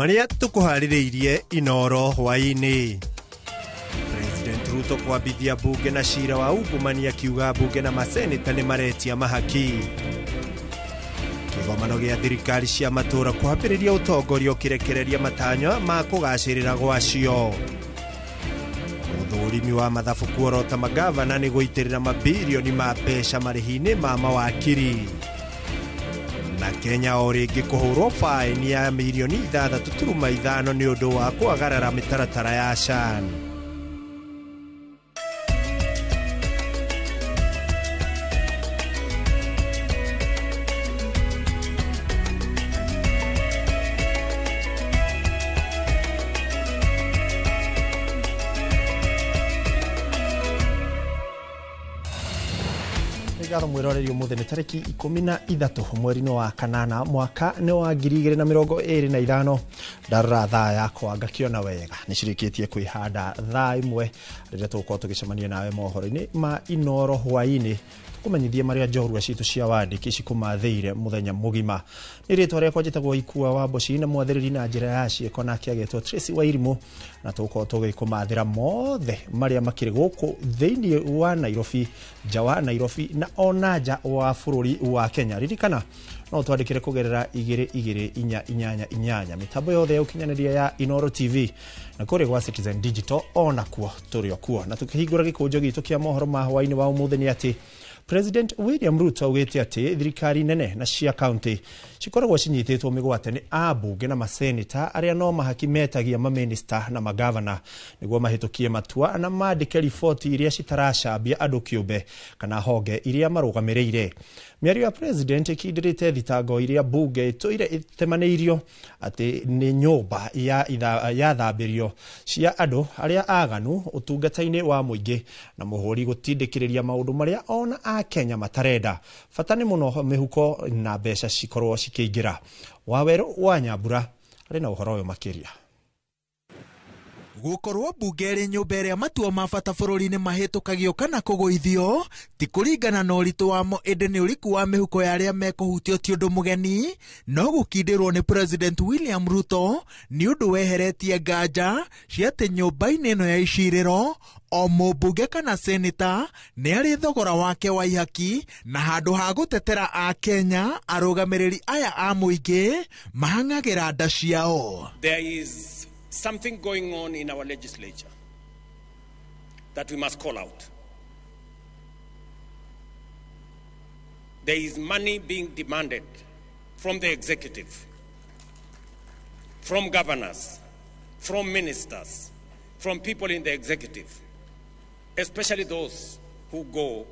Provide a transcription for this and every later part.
Marĩa tũkũharĩrĩirie Inoro hwaĩ-inĩ. President Ruto kwambithia bunge na cira wa ungumania akiuga bunge na maseneta nĩ maretia mahaki. Kĩgomano gĩa thirikari cia matũũra kwambĩrĩria ũtongoria ũkĩrekereria matanya ma kũgacĩrĩra gwacio. Mũthũrimi wa mathabu kuorota magavana nĩ gũitĩrĩra mabirioni ma mbeca marĩhi-inĩ ma mawakiri. Na Kenya o rĩngĩ kũhũrwo faini ya mirioni 6.5 nĩ ũndũ wa kwagarara mĩtaratara ya SHAN. Ngatho mwĩroreri, ũmũthĩ nĩ tarĩki 13 mweri-inĩ wa kanana mwaka nĩ wa 2025. Ndarora thaa yakwa ngakĩona wega nĩ cirĩkĩtie kwĩhanda thaa 1 rĩrĩa tũgũkorwo tũgĩcemania nawe mohoro-inĩ ma Inoro hwaĩ-inĩ, tũkũmenyithie marĩa njorua citũ cia wandĩki cikũmathĩire mũthenya mũgima. Nĩ rĩtwa rĩakwa njĩtagwo Ikua wa Mboci na mwathĩrĩri na njĩra ya ciĩko nake agetwo Tracy Wairimũ, na tũgũkorwo tũgĩkũmathĩra mothe marĩa makĩrĩ gũkũ thĩinĩ wa Nairobi, nja wa Nairobi na ona nja wa bũrũri wa Kenya. Ririkana no twandĩkĩre kũgerera 22488 mĩtambo yothe ya ũkinyanĩria ya Inoro TV na kũrĩa gwa Citizen Digital onakuo tũrĩ o kuo. Na tũkĩhingũra gĩkũnjo gitũ kĩa mohoro ma hwaĩ-inĩ wa ũmũthĩ nĩ atĩ President William Ruto augĩte atĩ thirikari nene na cia county cikoragwo cinyitĩtwo mĩgwate nĩ ambunge na maseneta arĩa no mahaki metagia maminista na magavana nĩguo mahĩtũkie matua na mandĩke riboti iria citaracambia andũ kĩũmbe kana honge iria marũgamĩrĩire. Mĩario ya president ĩkindĩrĩte thitango iria bunge ĩtũire ĩtemanĩirio atĩ nĩ nyũmba ya thambĩrio cia andũ arĩa aganu ũtungata-inĩ wa mũingĩ na mũhũri gũtindĩkĩrĩria maũndũ marĩa ona akenya matarenda. Bata nĩ mũno mĩhuko na mbeca cikorwo cikĩingĩra. Wawerũ wa Nyambura arĩ na ũhoro ũyũ makĩria. Gũkorwo mbunge ĩrĩ nyũmba ĩrĩa matua ma bata bũrũri-inĩ mahĩtũkagio kana kũgũithio ti kũringana na ũritũ wamo, ĩndĩ nĩ ũriku wa mĩhuko ya arĩa mekũhutio ti ũndũ mũgeni, no gũkindĩrwo nĩ President William Ruto nĩ ũndũ weheretie nganja cia atĩ nyũmba-inĩ ĩno ya icirĩro o mũmbunge kana seneta nĩ arĩ thogora wake wa ihaki, na handũ ha gũtetera Akenya arũgamĩrĩri aya a mũingĩ mahang'agĩra nda ciao. There is something going on in our legislature that we must call out. There is money being demanded from the executive, from governors, from ministers, from people in the executive, especially those who go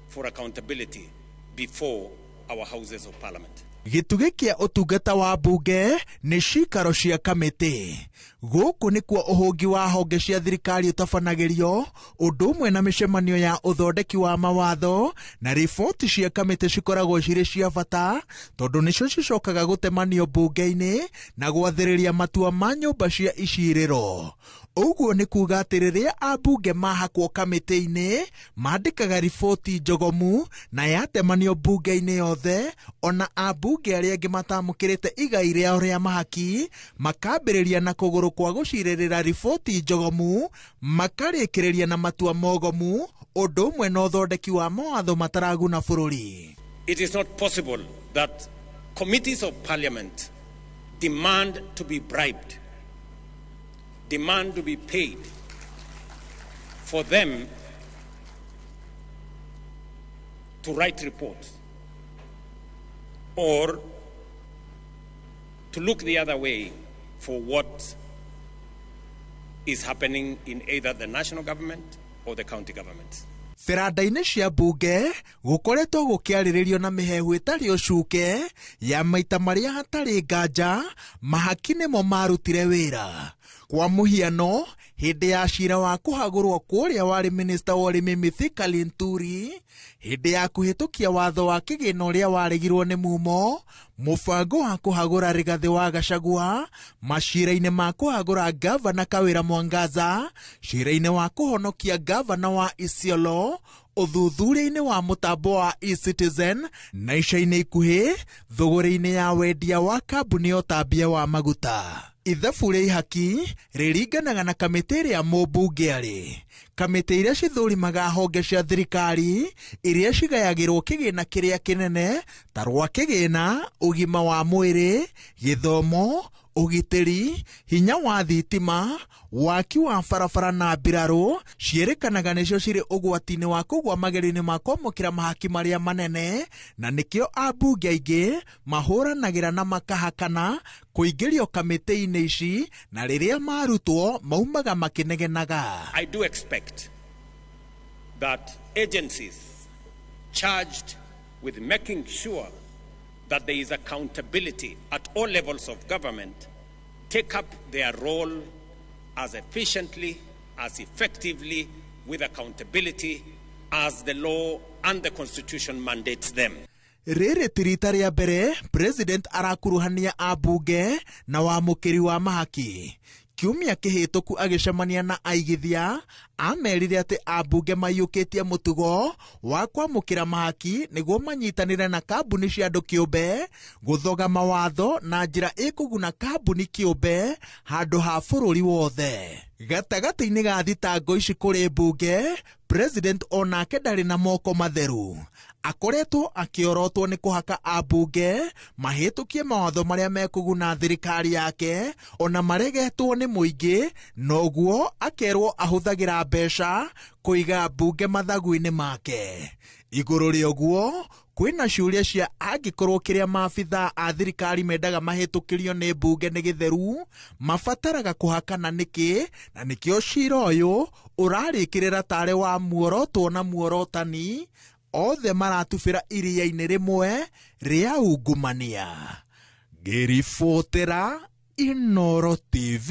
for accountability before our houses of parliament. Gĩtugĩ kĩa ũtungata wa mbunge nĩ cikaro cia kamĩtĩ. Gũkũ nĩkuo ũhũngi wa honge cia thirikari ũtabanagĩrio, ũndũ ũmwe na mĩcemanio ya ũthondeki wa mawatho na riboti cia kamĩtĩ cikoragwo cirĩ cia bata tondũ nĩcio cicokaga gũtemanio mbunge-inĩ na gwathĩrĩria matua ma nyũmba cia icirĩro. Ũguo nĩ kuga atĩ rĩrĩa ambunge mahakwo kamĩtĩ-inĩ mandĩkaga riboti njogomu na yatemanio mbunge-inĩ yothe, ona ambunge arĩa angĩ matamũkĩrĩte igai rĩao rĩa mahaki makambĩrĩria na kũgũrũ kwa gũcirĩrĩra riboti njogomu, makarĩkĩrĩria na matua mogomu, ũndũ ũmwe na ũthondeki wa mawatho mataraguna bũrũri. It is not possible that committees of parliament demand to be bribed, demand to be paid for them to write reports or to look the other way for what is happening in either the national government or the county governments. Beranda-inĩ cia mbunge gũkoretwo gũkĩarĩrĩrio na mĩhehu ĩtarĩ ũcuke ya maita marĩa hatarĩ nganja mahaki nĩmo marutire wĩra. Kwa mũhiano, hĩndĩ ya cira wa kũhagũrwo kũrĩa warĩ minista wa ũrĩmi Mithika Linturi, hĩndĩ ya kũhĩtũkia watho wa kĩgĩna ũrĩa waregirwo nĩ mumo, mũbango wa kũhagũra Rigathĩ wa Gachagua, macira-inĩ ma kũhagũra ngavana Kawĩra Mwangaza, cira-inĩ wa kũhonokia ngavana wa Isiolo, ũthuthuria-inĩ wa mũtambo wa eCitizen na ica-inĩ ikuhĩ thũgũrĩ-inĩ ya wendia wa kambuni ya ũtambia wa maguta. Ithabu rĩa ihaki rĩringanaga na kamĩtĩ ĩrĩa mũmbunge arĩ. Kamĩtĩ iria cithũrimaga honge cia thirikari iria cigayagĩrwo kĩgĩna kĩrĩa kĩnene ta rwa kĩgĩna, ũgima wa mwĩrĩ, gĩthomo, ũgitĩri, hinya wa thitima, waki wa barabara na mbirarũ ciĩrĩkanaga nĩcio cirĩ ũgwati-inĩ wa kũgwa magerio-inĩ ma kwamũkĩra mahaki marĩa manene, na nĩkĩo ambunge aingĩ mahũranagĩra na makahakana kũingĩrio kamĩtĩ-inĩ ici, na rĩrĩa marutwo maumaga makĩnegenaga. I do expect that agencies charged with making sure that there is accountability at all levels of government take up their role as efficiently, as effectively, with accountability as the law and the Constitution mandates them. Rĩrĩ ti rita rĩa mbere President arakuruhania ambunge na wamũkĩri wa mahaki. Kiumia kĩhĩtũku agĩcemania na aigithia amerire atĩ ambunge maiyũkĩtie mũtugo wa kwamũkĩra mahaki nĩguo manyitanĩre na kambuni cia andũ kĩũmbe gũthoga mawatho na njĩra ĩkũguna kambuni kĩũmbe handũ ha bũrũri wothe. Gatagatĩ-inĩ ga thitango ici kũrĩ mbunge, President onake ndarĩ na moko matheru. Akoretwo akĩorotwo nĩ kũhaka ambunge mahĩtũkie mawatho marĩa mekũguna thirikari yake ona maregetwo nĩ mũingĩ, noguo akerwo ahũthagĩra mbeca kũiga mbunge mathagu-inĩ make. Igũrũ rĩa ũguo kwĩna ciũria cia angĩkorwo kĩrĩa maabithaa a thirikari mendaga mahĩtũkĩrio nĩ mbunge nĩ gĩtheru, mabataraga kũhakana nĩkĩ, na nĩkĩo cira ũyũ ũrarĩkĩrĩra tarĩ wa muorotwo na muorotani, othe maratubĩra iria-inĩ rĩmwe rĩa ungumania. Ngĩribotera Inooro TV,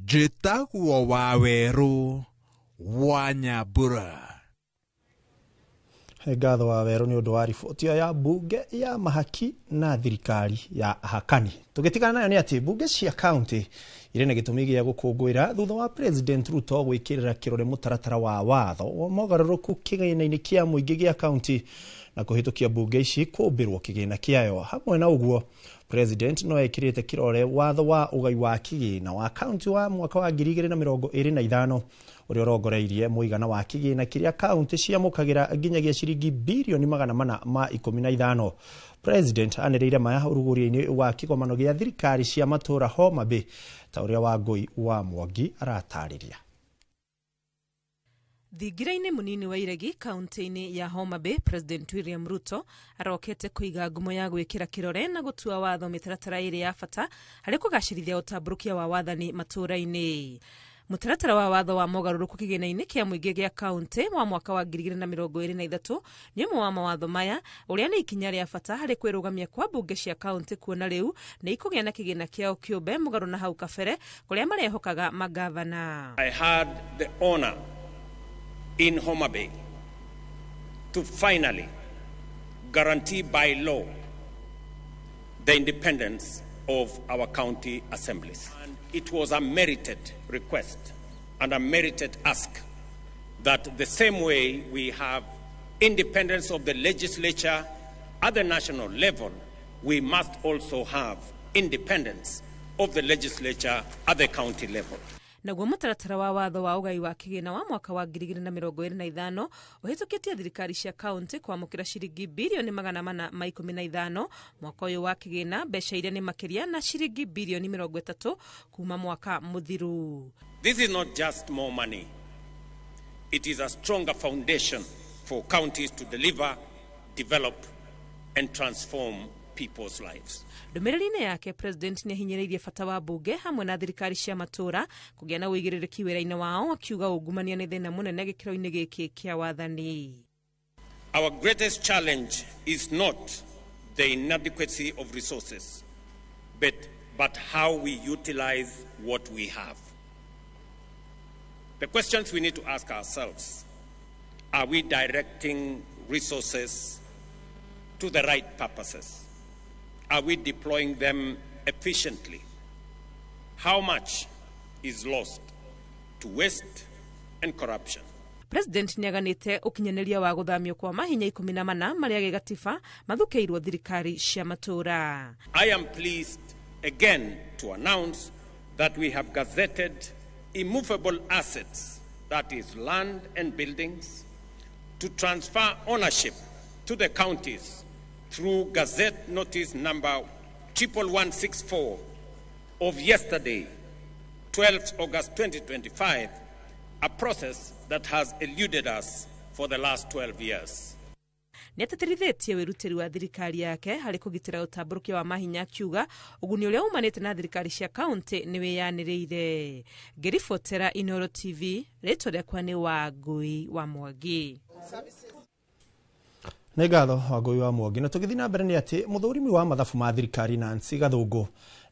njĩtagwo Wawerũ wa Nyambura. Ngatho wa Werũ nĩ ũndũ wa riboti ĩyo ya mbunge ya mahaki na thirikari ya hakani. Tũgĩtigana nayo nĩ atĩ mbunge cia kaunti irĩ na gĩtũmi gĩa gũkũngũĩra thutha wa President Ruto gwĩkĩrĩra kĩrore mũtaratara wa watho wa mogarũrũku kĩgĩna-inĩ kĩa mũingĩ gĩa kaunti na kũhĩtũkia mbunge ici kũmbĩrwo kĩgĩna kĩayo. Hamwe na ũguo, President no ekĩrĩte kĩrore watho wa ũgai wa kĩgĩna wa kaunti wa mwaka wa 2025 ũrĩa ũrongoreirie mũigana wa kĩgĩna kĩrĩa kaunti ciamũkagĩra nginyagia ciringi birioni 415. President anĩrĩire maya ũrugũria-inĩ wa kĩgomano gĩa thirikari cia matũũra Homa Bay, ta ũrĩa Wangũi wa Mwangi aratarĩria. Thingira-inĩ mũnini wa Iregi kaunti-inĩ ya Homa Bay, President William Ruto arokete kũiga ngumo ya gwĩkĩra kĩrore na gũtua watho mĩtaratara ĩrĩ ya bata harĩ kũgacĩrithia ũtambũrũkia wa wathani matũũra-inĩ. Mũtaratara wa watho wa mogarũrũku kĩgĩna-inĩ kĩa mũingĩ gĩa kaunti wa mwaka wa 2023 nĩ ũmwe wa mawatho maya, ũrĩa nĩ ikinya rĩa bata harĩ kwĩrũgamia kwa mbunge cia kaunti kuona rĩu nĩ ikũgĩa na kĩgĩna kĩao kĩũmbe mũgarũ na hau kabere kũrĩa marehokaga magavana. I had the honor in Homa Bay to finally guarantee by law the independence of our county assemblies. And it was a merited request and a merited ask that the same way we have independence of the legislature at the national level, we must also have independence of the legislature at the county level. Naguo mũtaratara wa watho wa ũgai wa kĩgĩna wa mwaka wa 2025 ũhĩtũkĩtie thirikari cia kaunti kwamũkĩra ciringi birioni 415 mwaka ũyũ wa kĩgĩna, mbeca iria nĩ makĩria na ciringi birioni 30 kuma mwaka mũthiru. This is not just more money. It is a stronger foundation for counties to deliver, develop and transform people's lives. Ndũmĩrĩri-inĩ yake, President nĩ ahinyĩrĩirie bata wa mbunge hamwe na thirikari cia matũũra kũgĩa na ũigĩrĩrĩki wĩra-inĩ wao, akiuga ungumania nĩ thĩna mũnene gĩkĩro-inĩ gĩkĩ kĩa wathani. Our greatest challenge is not the inadequacy of resources, but how we utilize what we have. The questions we need to ask ourselves: are we directing resources to the right purposes? Are we deploying them efficiently? How much is lost to waste and corruption? President nĩaganĩte ũkinyanĩria wa gũthamio kwa mahinya 14 marĩa gĩgatiba mathukĩirwo thirikari cia matũũra. I am pleased again to announce that we have gazetted immovable assets, that is land and buildings, to transfer ownership to the counties through Gazette Notice number 11164 of yesterday, 12th August 2025, a process that has eluded us for the last 12 years. Nĩ atĩtĩrithĩtie wĩrutĩri wa thirikari yake harĩ kũgitĩra ũtambũrũkia wa mahinya, akiuga ũguni ũrĩa umanĩte na thirikari cia kaunti nĩ wĩyanĩrĩire. Ngĩribotera Inoro TV, rĩtwa rĩakwa nĩ Wangui wa Mwangi. Nĩ ngatho, Wangui wa Mwangi. Na tũgĩthiĩ na mbere nĩ atĩ mũthũrimi wa mathabu ma thirikari Nancy Gathũngũ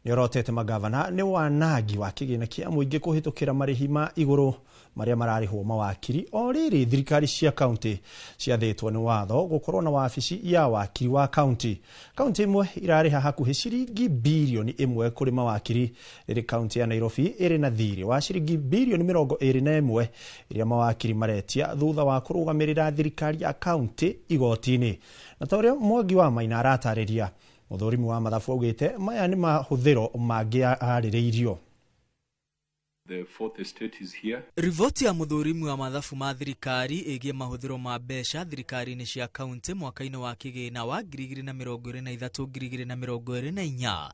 nĩ orotete magavana nĩ wanangi wa kĩgĩna kĩa mũingĩ kũhĩtũkĩra marĩhi ma igũrũ marĩa mararĩhwo mawakiri, o rĩrĩ thirikari cia kaunti ciathĩtwo nĩ watho gũkorwo na wabici ya wakiri wa kaunti. Kaunti imwe irarĩha hakuhĩ ciringi 1 birioni kũrĩ mawakiri, rĩrĩ kaunti ya Nairobi ĩrĩ na thirĩ wa ciringi 21 birioni iria mawakiri maretia thutha wa kũrũgamĩrĩra thirikari ya kaunti igoti-inĩ. Na ta ũrĩa Mwangi wa Maina aratarĩria, mũthũrimi wa mathabu augĩte maya nĩ mahũthĩro mangĩ arĩrĩirio. The fourth estate is here. Riboti ya mũthũrimi wa mathabu ma thirikari ĩgiĩ mahũthĩro ma mbeca thirikari-inĩ cia kaunti mwaka-inĩ wa kĩgĩna wa 2023 2024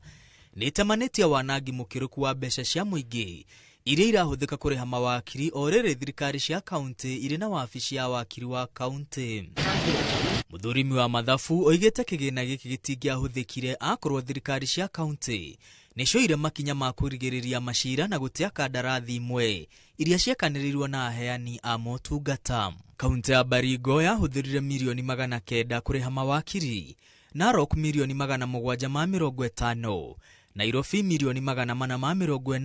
nĩ ĩtamanĩtie wanangi mũkĩrũku wa mbeca cia mũingĩ iria irahũthĩka kũrĩha mawakiri, o rĩrĩ thirikari cia kaunti irĩ na wabici ya wakiri wa kaunti. Mũthũrimi wa mathabu oigĩte kĩgĩna gĩkĩ gĩtingĩahũthĩkire akorwo thirikari cia kaunti nĩcioire makinya ma kũrigĩrĩria macira na gũtea kandarathi imwe iria ciakanĩrĩirwo na aheani a motungata. Kaunti ya Baringo yahũthĩrire 900 million kũrĩha mawakiri, Narok 750 million, Nairobi 480 million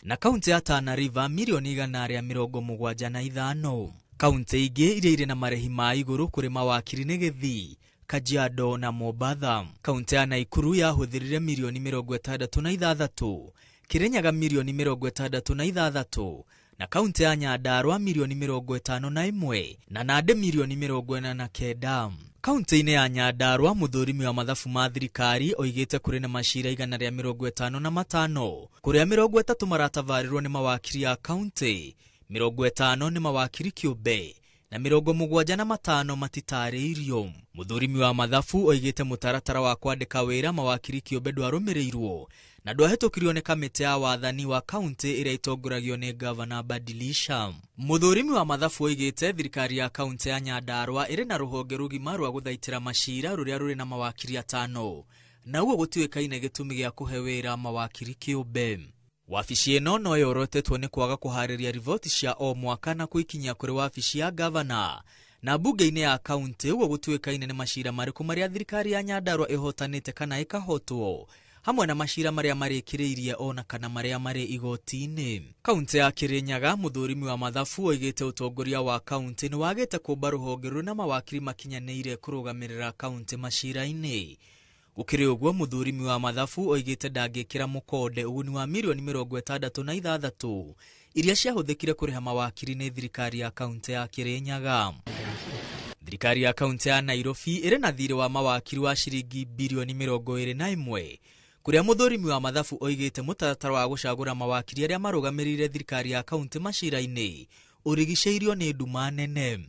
na kaunti ya Tana River 175 million. Kaunti ingĩ iria irĩ na marĩhi ma igũrũ kũrĩ mawakiri nĩ Gĩthii, Kajiado na Mombatha. Kaunti ya Naikuru yahũthĩrire 66 million, Kirinyaga 66 million na kaunti ya Nyandarua 51 million na Nandi 49 million. Kaunti-inĩ ya Nyandarua, mũthũrimi wa mathabu ma thirikari oigĩte kũrĩ na macira 155, kũrĩa 30 maratabarĩrwo nĩ mawakiri a kaunti, 50 nĩ mawakiri kĩũmbe na 75 matitarĩirio. Mũthũrimi wa mathabu oigĩte mũtaratara wa kwandĩka wĩra mawakiri kĩũmbe ndwarũmĩrĩirwo na ndwahĩtũkirio nĩ kamĩtĩ ya wathani wa kaunti ĩrĩa ĩtongoragio nĩ Gavana Badilisha. Mũthũrimi wa mathabu oigĩte thirikari ya kaunti ya Nyandarua ĩrĩ na rũhonge rũgima rwa gũthaitĩra macira rũrĩa rũrĩ na mawakiri atano, na ũguo gũtiũĩkaine gĩtũmi gĩa kũhe wĩra mawakiri kĩũmbe. Wabici ĩno no yorotetwo nĩ kwaga kũharĩria riboti cia o mwaka na kũikinyia kũrĩ wabici ya gavana na mbunge-inĩ ya kaunti, ũguo gũtuĩkaine nĩ macira marĩkũ marĩa thirikari ya Nyandarua ĩhotanĩte kana ĩkahotwo, hamwe na macira marĩa marĩkĩrĩirie ona kana marĩa marĩ igoti-inĩ. Kaunti ya Kirinyaga, mũthũrimi wa mathabu oigĩte ũtongoria wa kaunti nĩ wagĩte kũmba rũhonge rũna mawakiri makinyanĩire kũrũgamĩrĩra kaunti macira-inĩ. Gũkĩrĩ ũguo, mũthũrimi wa mathabu oigĩte ndangĩkĩra mũkonde ũguni wa 66 million iria ciahũthĩkire kũrĩha mawakiri nĩ thirikari ya kaunti ya Kirinyaga. Thirikari ya kaunti ya Nairobi ĩrĩ na thirĩ wa mawakiri wa ciringi 21 birioni, kũrĩa mũthũrimi wa mathabu oigĩte mũtaratara wa gũcagũra mawakiri arĩa marũgamĩrĩire thirikari ya kaunti macira-inĩ ũrigicĩirio nĩ nduma nene.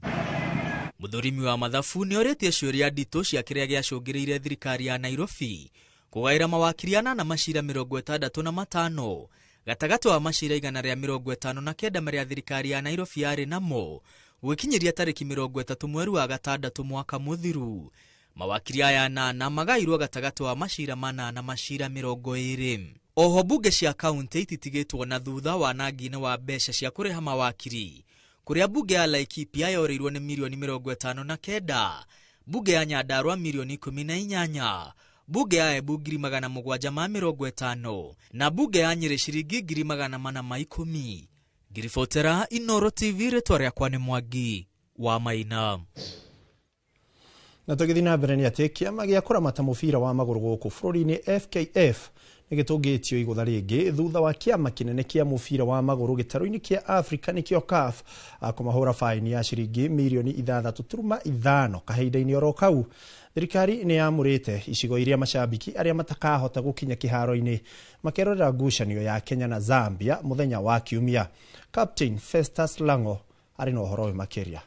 Mũthũrimi wa mathabu nĩ orĩtie ciũria nditũ cia kĩrĩa gĩacũngĩrĩirie thirikari ya Nairobi kũgaĩra mawakiri anana macira 65 gatagatĩ wa macira 159 marĩa thirikari ya Nairobi yarĩ namo gũgĩkinyĩria tarĩki 30 mweri wa gatandatũ mwaka mũthiru. Mawakiri aya anana magairwo gatagatĩ wa macira 4 na macira 20. Oho mbunge cia kaunti ititigĩtwo na thutha wanangi-inĩ wa mbeca cia kũrĩha mawakiri, kũrĩa mbunge ya Laikipia yorĩirwo nĩ 59 million, mbunge ya Nyandarua 18 million, mbunge ya Embu 750,000 na mbunge ya Nyĩrĩ ciringi 410,000. Ngiribotera Inoro TV, rĩtwa rĩakwa nĩ Mwangi wa Maina. Na tũgĩthiĩ na mbere nĩ atĩ kĩama gĩa kũramata mũbira wa magũrũ gũkũ bũrũri-inĩ FKF Nĩ gĩtũngĩtio igũtha rĩngĩ thutha wa kĩama kĩnene kĩa mũbira wa magũrũ gĩtarũ-inĩ kĩa Afrika nĩkĩo CAF kũmahũra faini ya ciringi mirioni 6.5 kahinda-inĩ oro kau. Thirikari nĩ yamũrĩte icigo iria macambiki arĩa matakahota gũkinya kĩharo-inĩ makerorera ngucanio ya Kenya na Zambia mũthenya wa Kiumia. Captain Festus Lango arĩ na ũhoro ũyũ makĩria.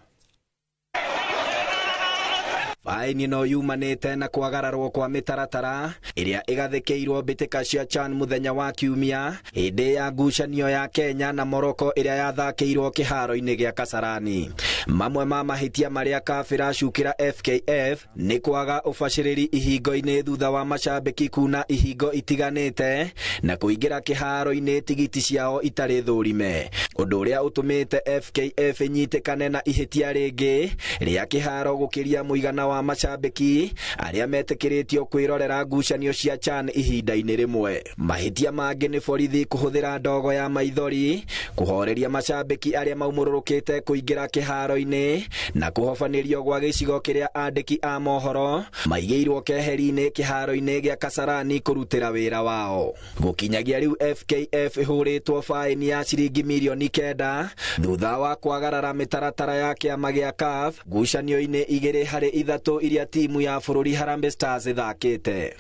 Faini no yumanĩte na kwagararwo kwa mĩtaratara ĩrĩa ĩgathĩkĩirwo mbĩtĩka cia CHAN mũthenya wa Kiumia hĩndĩ ya ngucanio ya Kenya na Morocco ĩrĩa yathakĩirwo kĩharo-inĩ gĩa Kasarani. Mamwe ma mahĩtia marĩa CAF ĩracukĩra FKF nĩ kwaga ũbacĩrĩri ihingo-inĩ thutha wa macambĩki kuna ihingo itiganĩte na kũingĩra kĩharo-inĩ tigiti ciao itarĩ thũrime, ũndũ ũrĩa ũtũmĩte FKF ĩnyitĩkane na ihĩtia rĩngĩ rĩa kĩharo gũkĩria mũigana wa macambĩki arĩa metĩkĩrĩtio kwĩrorera ngucanio cia CHAN ihinda-inĩ rĩmwe. Mahĩtia mangĩ nĩ borithi kũhũthĩra ndogo ya maithori kũhoreria macambĩki arĩa maumũrũrũkĩte kũingĩra kĩharo-inĩ na kũhobanĩrio gwa gĩcigo kĩrĩa andĩki a mohoro maigĩirwo keheri-inĩ kĩharo-inĩ gĩa Kasarani kũrutĩra wĩra wao. Gũkinyagia rĩu FKF ĩhũrĩtwo faini ya ciringi mirioni 9 thutha wa kwagarara mĩtaratara ya kĩama gĩa CAF ngucanio-inĩ 2 harĩ 3 iria timu ya bũrũri Harambee Stars ĩthakĩte.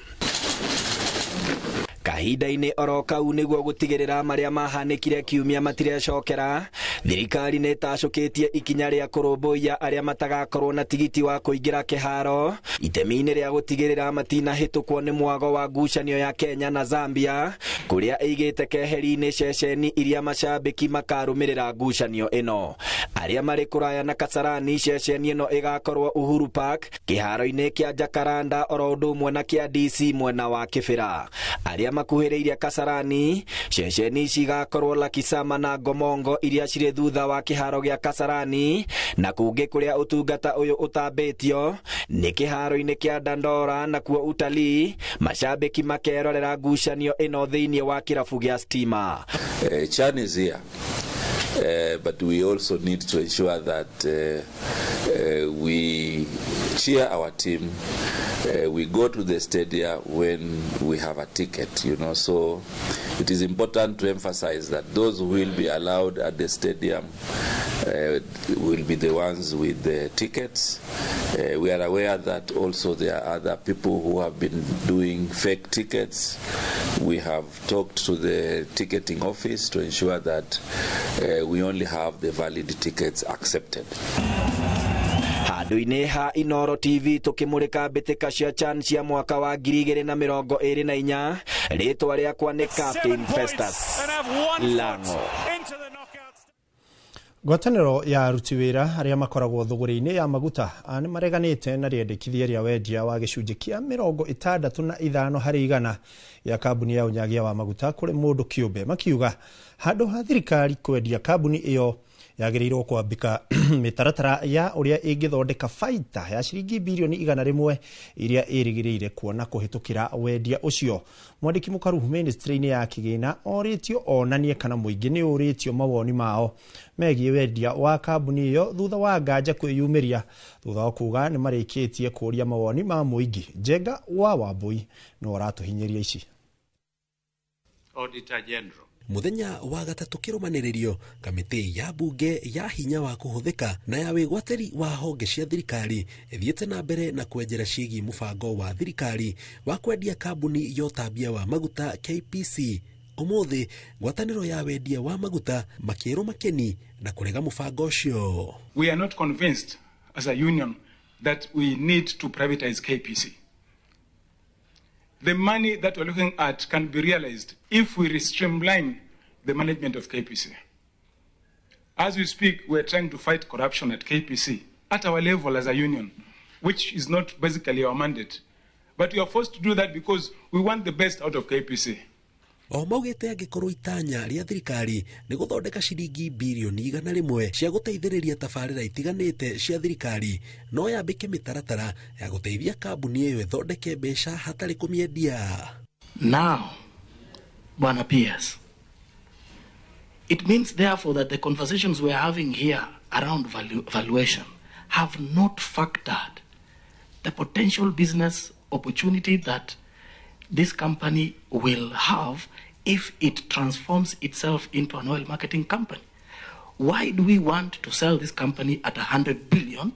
Kahinda-inĩ oro kau nĩguo gũtigĩrĩra marĩa mahanĩkire Kiumia matirecokera, thirikari nĩ ĩtacũkĩtie ikinya rĩa kũrũmbũiya arĩa matagakorwo na tigiti wa kũingĩra kĩharo itemi-inĩ rĩa gũtigĩrĩra matinahĩtũkwo nĩ mwago wa ngucanio ya Kenya na Zambia kũrĩa ĩigĩte keheri-inĩ ceceni iria macambĩki makarũmĩrĩra ngucanio ĩno. Arĩa marĩ kũraya na Kasarani, ceceni ĩno ĩgakorwo Uhuru Park kĩharo-inĩ kĩa Jacaranda oro ũndũ ũmwe na kĩa DC mwena wa Kĩbĩra. Arĩa makuhĩrĩirie Kasarani, ceceni cigakorwo Lakisama na Ngomongo iria cirĩ thutha wa kĩharo gĩa Kasarani, na kũngĩ kũrĩa ũtungata ũyũ ũtambĩtio nĩ kĩharo-inĩ kĩa Dandora, nakuo utalii macambĩki makerorera ngucanio ĩno thĩinĩ wa kĩrabu gĩa Stima. CHAN is here. But we also need to ensure that we cheer our team. We go to the stadium when we have a ticket, you know. So it is important to emphasize that those who will be allowed at the stadium will be the ones with the tickets. We are aware that also there are other people who have been doing fake tickets. We have talked to the ticketing office to ensure that we only have the valid tickets accepted. Handũ-inĩ ha Inoro TV tũkĩmũrĩka mbĩtĩka cia CHAN cia mwaka wa 2024, rĩtwa rĩakwa nĩ Captain Festus Lango. Ngwatanĩro ya aruti wĩra arĩa makoragwo thũgũrĩ-inĩ ya maguta nĩ mareganĩte na rĩendekithia rĩa wendia wa gĩcunjĩ kĩa 65 harĩ igana ya kambuni ya ũnyagia wa maguta kũrĩ mũndũ kĩũmbe, makiuga handũ ha thirikari kwendia kambuni ĩyo yagĩrĩirwo kwambĩka mĩtaratara ya ũrĩa ĩngĩthondeka baita ya ciringi birioni 100 iria ĩrĩgĩrĩire kuona kũhĩtũkĩra wendia ũcio. Mwandĩki mũkaru ministry-inĩ ya kĩgĩna orĩtio onanie kana mũingĩ nĩ ũrĩtio mawoni mao megiĩ wendia wa kambuni ĩyo thutha wa nganja kwĩyumĩria thutha wa kuga nĩ marĩkĩtie kũria mawoni ma mũingĩ. Njenga wa Wambui no aratũhinyĩria ici. Auditor General. Muthenya wa gatatũ kĩrũmanĩrĩrio, kamĩtĩ ya bunge ya hinya wa kũhũthĩka na ya wĩgwatĩri wa honge cia thirikari ĩthiĩte na mbere na kwenjera ciĩgiĩ mũbango wa thirikari wa kwendia kambuni ya ũtambia wa maguta KPC. Ũmũthĩ ngwatanĩro ya wendia wa maguta makĩrwo makeni na kũrega mũbango ũcio. We are not convinced as a union that we need to privatize KPC. The money that we're looking at can be realized if we streamline the management of KPC. As we speak, we're trying to fight corruption at KPC at our level as a union, which is not basically our mandate. But we are forced to do that because we want the best out of KPC. O maugĩte angĩkorwo itanya rĩa thirikari nĩ gũthondeka ciringi birioni 100 cia gũteithĩrĩria tabarĩra itiganĩte cia thirikari, no yambĩke mĩtaratara ya gũteithia kambuni ĩyo ĩthondeke mbeca hatarĩ kũmĩendia. Now, Bwana Pierce, it means therefore that the conversations we are having here around valuation have not factored the potential business opportunity that this company will have if it transforms itself into an oil marketing company? Why do we want to sell this company at 100 billion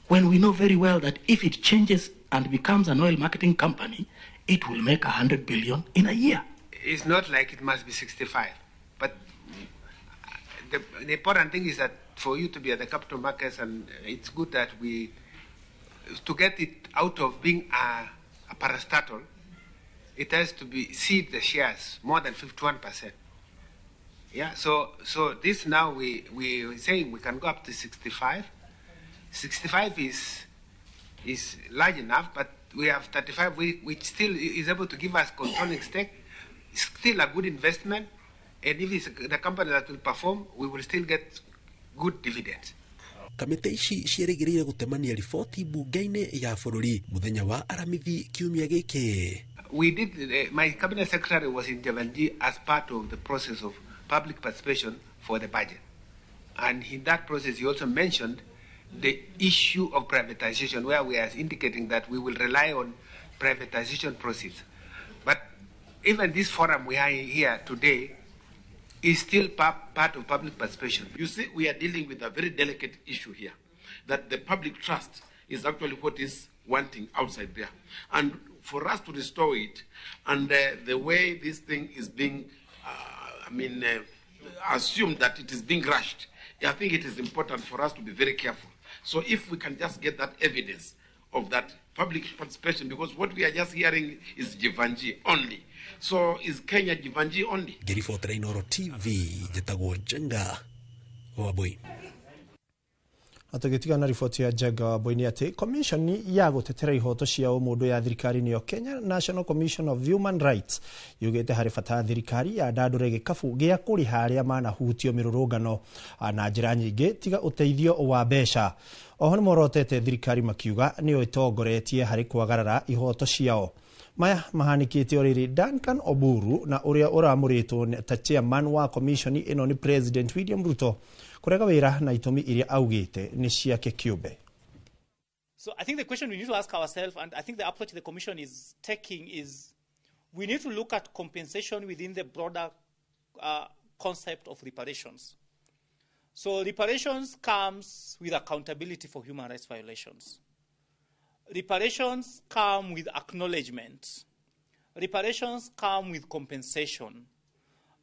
when we know very well that if it changes and becomes an oil marketing company, it will make 100 billion in a year? It's not like it must be 65, but the important thing is that for you to be at the capital markets, and it's good that we, to get it out of being a parastatal, it has to be seed the shares more than 51%. Yeah, so this now we're saying we can go up to 65. 65 is large enough, but we have 35, which still is able to give us controlling stake. It's still a good investment, and if it's the company that will perform, we will still get good dividends. Kamĩtĩ ici ciĩrĩgĩrĩire gũtemania riboti bunge-inĩ ya bũrũri mũthenya wa Aramithi kiumia gĩkĩ. We did, my cabinet secretary was in Jevanjee as part of the process of public participation for the budget. And in that process, he also mentioned the issue of privatization, where we are indicating that we will rely on privatization proceeds. But even this forum we are here today is still part of public participation. You see, we are dealing with a very delicate issue here, that the public trust is actually what is wanting outside there. And for us to restore it, and the way this thing is being, assumed that it is being rushed, I think it is important for us to be very careful. So if we can just get that evidence of that public participation, because what we are just hearing is Jevanjee only. So is Kenya Jevanjee only? Ngĩribotera Inooro TV, njĩtagwo Njenga Wambui. Tũgĩtigana riboti ya Njenga Wambui nĩ atĩ commission ya gũtetera ihoto cia ũmũndũ ya thirikari nĩyo Kenya National Commission of Human Rights yugĩte harĩ bata thirikari yandandũre gĩkabu gĩa kũrĩha arĩa manahutio mĩrũrũngano na njĩra nyingĩ tiga ũteithio wa mbeca. Oho nĩmorotete thirikari makiuga nĩyo ĩtongoretie harĩ kwagarara ihoto ciao. Maya mahanĩkĩte o rĩrĩ Duncan Oburu na ũrĩa ũramũrĩtwo ta chairman wa commission ĩno nĩ President William Ruto kũrega wĩra na itũmi iria augĩte nĩ ciake kĩũmbe. So I think the question we need to ask ourselves, and I think the approach the commission is taking, is we need to look at compensation within the broader concept of reparations. So reparations comes with accountability for human rights violations. Reparations come with acknowledgement. Reparations come with compensation.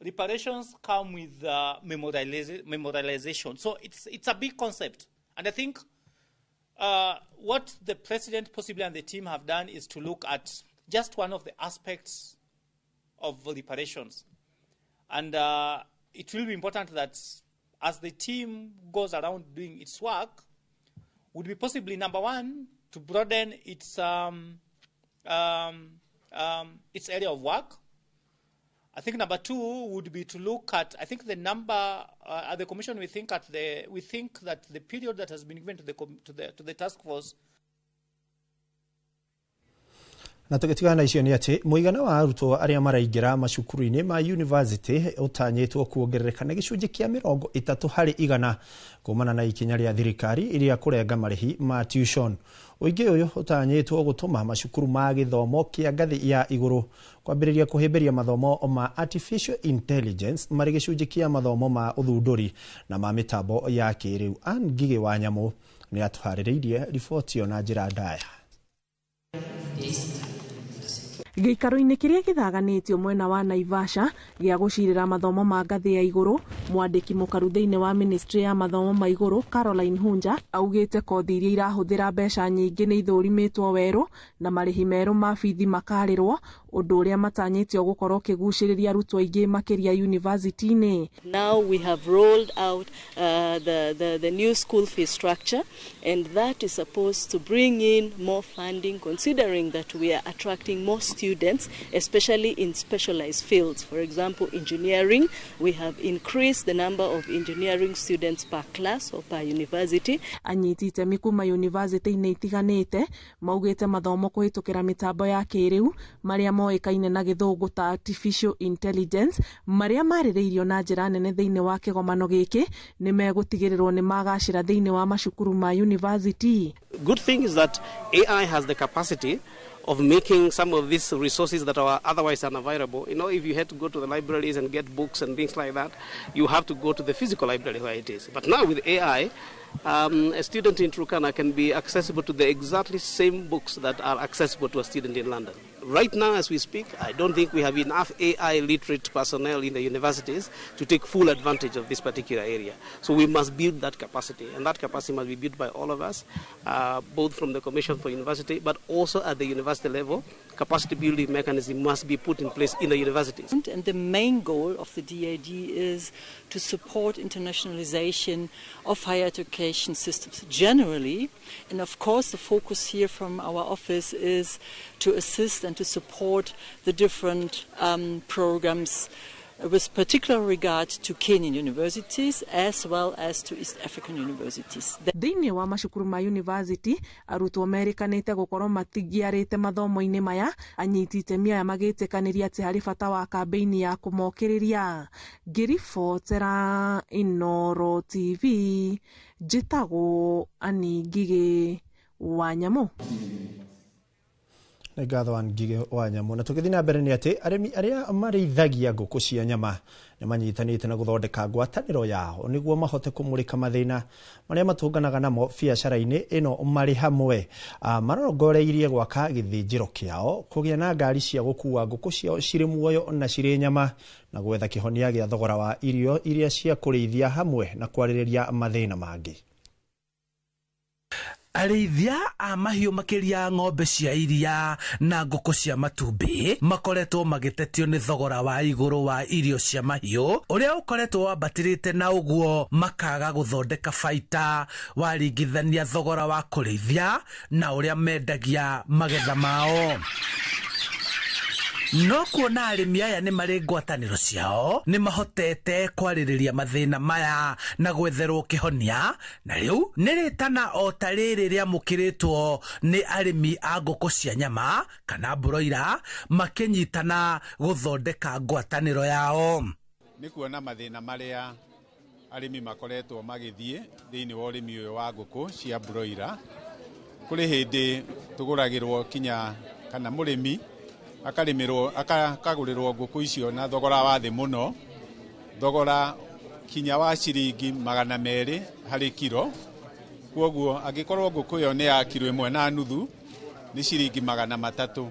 Reparations come with memorialization. So it's a big concept. And I think what the president possibly and the team have done is to look at just one of the aspects of reparations. And it will be important that as the team goes around doing its work, would be possibly, number one, to broaden its area of work. I think number two would be to look at, I think the number, at the commission, we think that the period that has been given to the task force. Na tũgĩtigana na icio nĩ atĩ mũigana wa arutwo arĩa maraingĩra macukuru-inĩ ma university ũtanyĩtwo kuongerereka na gĩcunjĩ kĩa 30% kumana na ikinya rĩa thirikari iria kũrenga marĩhi ma tuition. Ũingĩ ũyũ ũtanyĩtwo gũtũma macukuru ma gĩthomo kĩa ngathĩ ya igũrũ kwambĩrĩria kũhĩmbĩria mathomo ma artificial intelligence marĩ gĩcunjĩ kĩa mathomo ma ũthundũri na ma mĩtambo ya kĩrĩu. Ann Ngigĩ wa Nyamũ nĩ atũharĩrĩirie riboti ĩyo na njĩra ndaya. Gĩikaro-inĩ kĩrĩa gĩthaganĩtio mwena wa Naivasha gĩa gũcirĩra mathomo ma ngathĩ ya igũrũ, mwandĩki mũkaru thĩinĩ wa ministry ya mathomo ma igũrũ Caroline Hunja augĩte kothi iria irahũthĩra mbeca nyingĩ nĩ ithũrimĩtwo werũ na marĩhi merũ ma bithi makarĩrwo, ũndũ ũrĩa matanyĩtio gũkorwo ũkĩgucĩrĩria arutwo aingĩ makĩria university-inĩ. Now we have rolled out the new school fee structure, and that is supposed to bring in more funding, considering that we are attracting more students, especially in specialized fields. For example, engineering, we have increased the number of engineering students per class or per university. Anyiti itemi kuma university-inĩ itiganĩte maugĩte mathomo kũhĩtũkĩra mĩtambo ya kĩrĩu marĩa moĩkaine na gĩthũngũ ta artificial intelligence marĩa marĩrĩirio na njĩra nene thĩinĩ wa kĩgomano gĩkĩ nĩ megũtigĩrĩrwo nĩ magacĩra thĩinĩ wa macukuru ma university. Good thing is that AI has the capacity of making some of these resources that are otherwise unavailable. You know, if you had to go to the libraries and get books and things like that, you have to go to the physical library where it is. But now with AI, a student in Turkana can be accessible to the exactly same books that are accessible to a student in London. Right now, as we speak, I don't think we have enough AI literate personnel in the universities to take full advantage of this particular area. So we must build that capacity, and that capacity must be built by all of us, both from the Commission for University, but also at the university level. Capacity building mechanism must be put in place in the universities. And the main goal of the DAAD is to support internationalization of higher education systems generally. And of course, the focus here from our office is to assist and to support the different programs with particular regard to Kenyan universities as well as to East African universities. Thĩinĩ wa macukuru ma university arutwo merĩkanĩte gũkorwo matingiarĩte mathomo-inĩ maya anyiti itemi aya magĩtĩkanĩria atĩ harĩ bata wa kambĩini ya kũmokĩrĩria. Ngĩribotera Inooro TV njĩtagwo Annie Ngigĩ wa Nyamũ. Nĩ ngatho Ngigĩ wa Nyamũ. Na tũgĩthiĩ na mbere nĩ atĩ arĩmi arĩa marĩithagia ngũkũ cia nyama nĩ manyitanĩte na gũthondeka ngwatanĩro yao nĩguo mahote kũmũrĩka mathĩna marĩa matũnganaga namo biacara-inĩ ĩno marĩ hamwe. Marongoreirie gwaka gĩthĩnjĩro kĩao, kũgĩa na ngari cia gũkua ngũkũ ciao cirĩ muoyo na cirĩ nyama, na gwetha kĩhonia gĩa thogora wa irio iria cia kũrĩithia hamwe na kwarĩrĩria mathĩna mangĩ. Arĩithia a mahiũ makĩria ng'ombe cia iria na ngũkũ cia matumbĩ makoretwo magĩtetio nĩ thogora wa igũrũ wa irio cia mahiũ ũrĩa ũkoretwo wambatĩrĩte, na ũguo makaga gũthondeka baita waringithania thogora wa kũrĩithia na ũrĩa mendagia magetha mao. No kuona arĩmi aya nĩ marĩ ngwatanĩro ciao nĩ mahotete kwarĩrĩria mathĩna maya na gwetherwo kĩhonia, na rĩu nĩ rĩtana o ta rĩrĩ rĩamũkĩrĩtwo nĩ arĩmi a ngũkũ cia nyama kana broiler makĩnyitana gũthondeka ngwatanĩro yao. Nĩ kuona mathĩna marĩa arĩmi makoretwo magĩthiĩ thĩinĩ wa ũrĩmi ũyũ wa ngũkũ cia broiler. Kũrĩ hĩndĩ tũgũragĩrwo kinya kana mũrĩmi akarimirwo akagũrĩrwo ngũkũ icio na thogora wa thĩ mũno, thogora kinya wa ciringi 200 harĩ kiro. Kwoguo angĩkorwo ngũkũ ĩyo nĩ ya kiro 1.5 nĩ ciringi 300.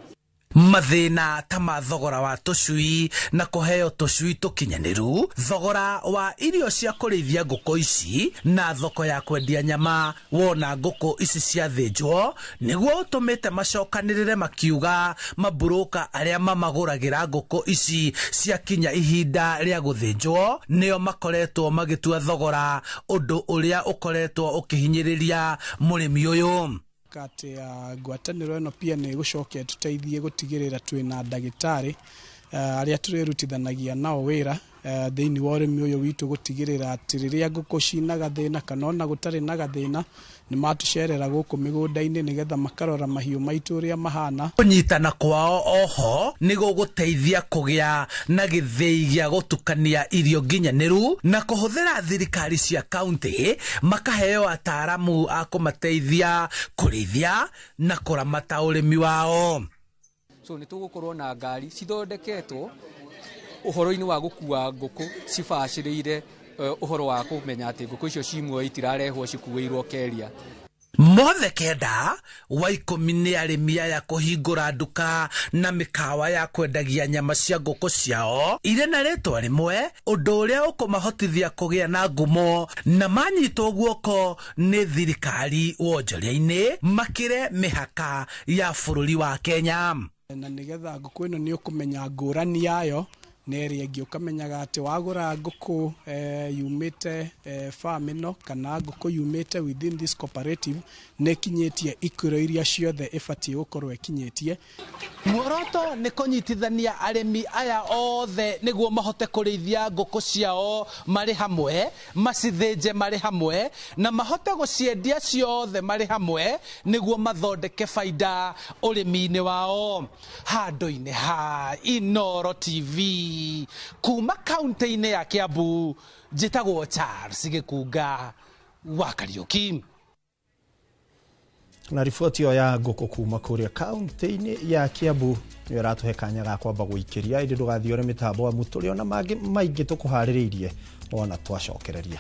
Mathĩna ta ma thogora wa tũcui na kũheo tũcui tũkinyanĩru, thogora wa irio cia kũrĩithia ngũkũ ici na thoko ya kwendia nyama wona ngũkũ ici ciathĩnjwo nĩguo ũtũmĩte macokanĩrĩre makiuga maburũka arĩa mamagũragĩra ngũkũ ici ciakinya ihinda rĩa gũthĩnjwo nĩo makoretwo magĩtua thogora, ũndũ ũrĩa ũkoretwo ũkĩhinyĩrĩria mũrĩmi ũyũ. Atĩ ngwatanĩro ĩno pia nĩ ĩgũcoka ĩtũteithie gũtigĩrĩra twĩna ndagĩtarĩ arĩa tũrĩrutithanagia nao wĩra thĩinĩ wa ũrĩmi ũyũ witũ, gũtigĩrĩra atĩ rĩrĩa ngũkũ cina gathĩna kana ona gũtarĩ na gathĩna nĩ matũcerera gũkũ mĩgũnda-inĩ nĩgetha makarora mahiũ maitũ ũrĩa mahana. Kũnyitana kwao oho nĩ gũgũteithia kũgĩa na gĩthĩi gĩa gũtukania irio nginyanĩru na kũhũthĩra thirikari cia kaunti makaheo ataaramu a kũmateithia kũrĩithia na kũramata ũrĩmi wao. So nĩ tũgũkorwo na ngari cithondeketwo ũhoro-inĩ wa gũkua ngũkũ cibacĩrĩire ũhoro wa kũmenya atĩ ngũkũ icio ci muoyo itirarehwo cikuĩirwo keria. Mothe 9 wa 10 nĩ arĩmi aya kũhingũra nduka na mĩkawa ya kwendagia nyama cia ngũkũ ciao irĩ na rĩtwa rĩmwe, ũndũ ũrĩa ũkũmahotithia kũgĩa na ngumo na manyitwo guoko nĩ thirikari wonjoria-inĩ makĩre mĩhaka ya bũrũri wa Kenya. Na nĩgetha ngũkũ ĩno nĩ ũkũmenya ngũrani yayo na ĩrĩa ĩngĩ, ũkamenyaga atĩ wagũra ngũkũ yumĩte farm ĩno kana ngũkũ yumĩte within this cooperative nĩ ĩkinyĩtie ikĩro iria ciothe ĩbatiĩ gũkorwo ĩkinyĩtie. Muoroto nĩ kũnyitithania arĩmi aya othe nĩguo mahote kũrĩithia ngũkũ ciao marĩ hamwe, macithĩnje marĩ hamwe na mahote gũciendia ciothe marĩ hamwe nĩguo mathondeke baida ũrĩmi-inĩ wao. Handũ-inĩ ha Inooro TV kuma kaunti-inĩ ya Kiambu, njĩtagwo Charles Gĩkunga wa Kariũki. Na riboti ĩyo ya ngũkũ kuma kũrĩa kaunti-inĩ ya Kiambu nĩyo ĩratũhe kanya ga kwamba gũikĩria, ĩndĩ ndũgathiĩ ũrĩ mĩtambo amu tũrĩ ona mangĩ maingĩ tũkũharĩrĩirie wona twacokereria.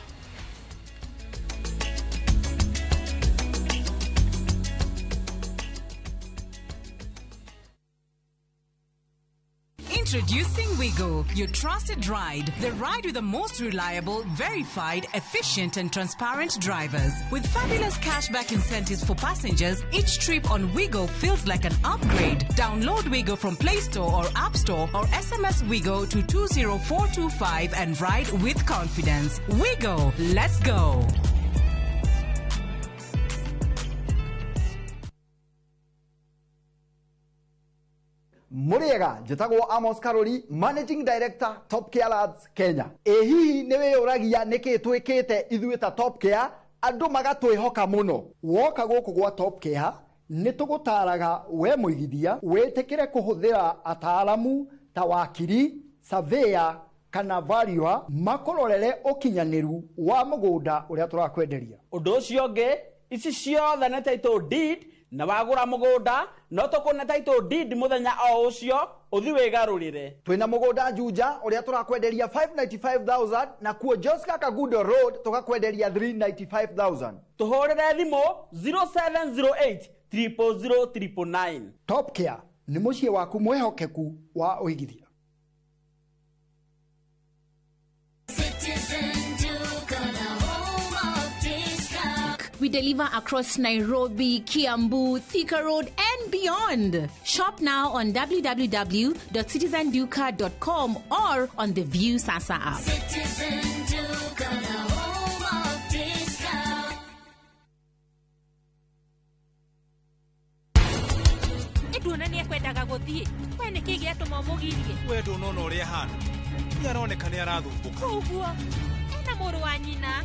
Introducing Wigo, your trusted ride. The ride with the most reliable, verified, efficient, and transparent drivers. With fabulous cashback incentives for passengers, each trip on Wigo feels like an upgrade. Download Wigo from Play Store or App Store or SMS Wigo to 20425 and ride with confidence. Wigo, let's go. Muriega njĩtagwo Amos Karori, Managing Director, Top Care Labs Kenya. Ĩ hihi nĩ wĩyũragia nĩkĩ twĩkĩte ithuĩ ta Top Care andũ magatwĩhoka mũno? Woka gũkũ gwa Top Care nĩ tũgũtaraga we mũigithia wĩtĩkĩre kũhũthĩra ataaramu ta wakiri, surveyor kana valuer makũrorere ũkinyanĩru wa mũgũnda ũrĩa tũrakwenderia. Ũndũ ũcio ũngĩ, ici ciothe nĩ title deed, na wagũra mũgũnda no tũkũne title deed mũthenya o ũcio ũthi wĩgarũrĩre. Twĩna mũgũnda Juja ũrĩa tũrakwenderia 595,000 na kuo Joska Kagudo Road tũgakwenderia 395,000. Tũhũrĩre thimũ 0708 000 999. Top Care nĩ mũciĩ waku mwĩhokeku wa ũigithia. We deliver across Nairobi, Kiambu, Thika Road, and beyond. Shop now on www.citizenduka.com or on the View Sasa app. Citizen Duka, the home of discount. Nduona nĩ ekwendaga gũthiĩ. We nĩkĩ gĩatũma ũmũgirie? We ndũnona ũrĩa ahana. Nĩaroneka nĩarathumbũka. Ũguo ena mũrũ wa nyina.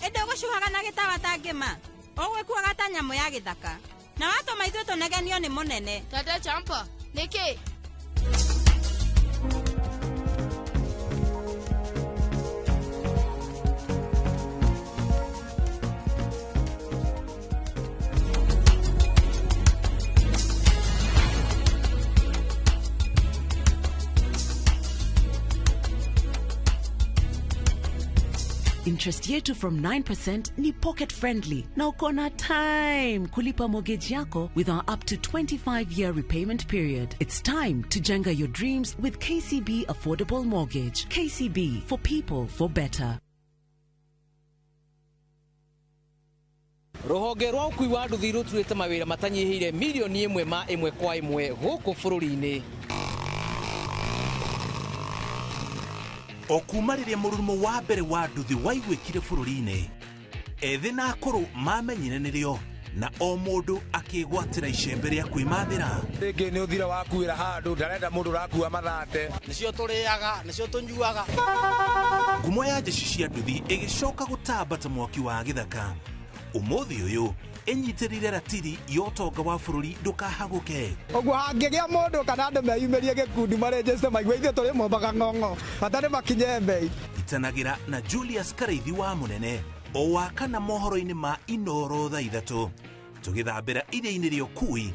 Ĩndĩ ũgũcuhaga na gĩtawa ta ngĩma, ũgwĩkuaga ta nyamũ ya gĩthaka, na watũma ithuĩ tũnegenio nĩ mũnene. Tata Champa, nĩkĩ? Interest yetu from 9% ni pocket friendly na uko na time kulipa mortgage yako with our up to 25-year repayment period. It's time to jenga your dreams with KCB Affordable Mortgage. KCB, for people, for better. Rũhonge rwa ũkui wa nduthi rũturĩte mawĩra matanyihĩire milioni ĩmwe ma ĩmwe kwa ĩmwe gũkũ bũrũri-inĩ. O kuma rĩrĩa mũrurumo wa mbere wa nduthi waiguĩkire bũrũri-inĩ, ethĩ na akũrũ mamenyire nĩrĩo na o mũndũ akĩgwatĩra icembe rĩa kwĩmathĩra. Rĩngĩ nĩ ũthira wakuĩra handũ ndarenda mũndũ ũrakua mathate. Nĩcio tũrĩaga, nĩcio tũnyuaga. Ngumo ya jeshi cia nduthi ĩgĩcoka gũtamba ta mwaki wa gĩthaka. Ũmũthĩ ũyũ ĩnyitĩrĩire ratiri ya ũtonga wa bũrũri ndũkahagũke. Ũguo hangĩgĩa mũndũ kana andũ meyumĩrie gĩkundi marĩnjĩte maigue ithuĩ tũrĩ mombaga ng'ong'o bata nĩ makinye mbei. Itanagĩra na Julius Karaithi wa Mũnene o wa kana mohoro-inĩ ma Inoro thaa 3 tũgĩthambĩra iria-inĩ rĩa ũkui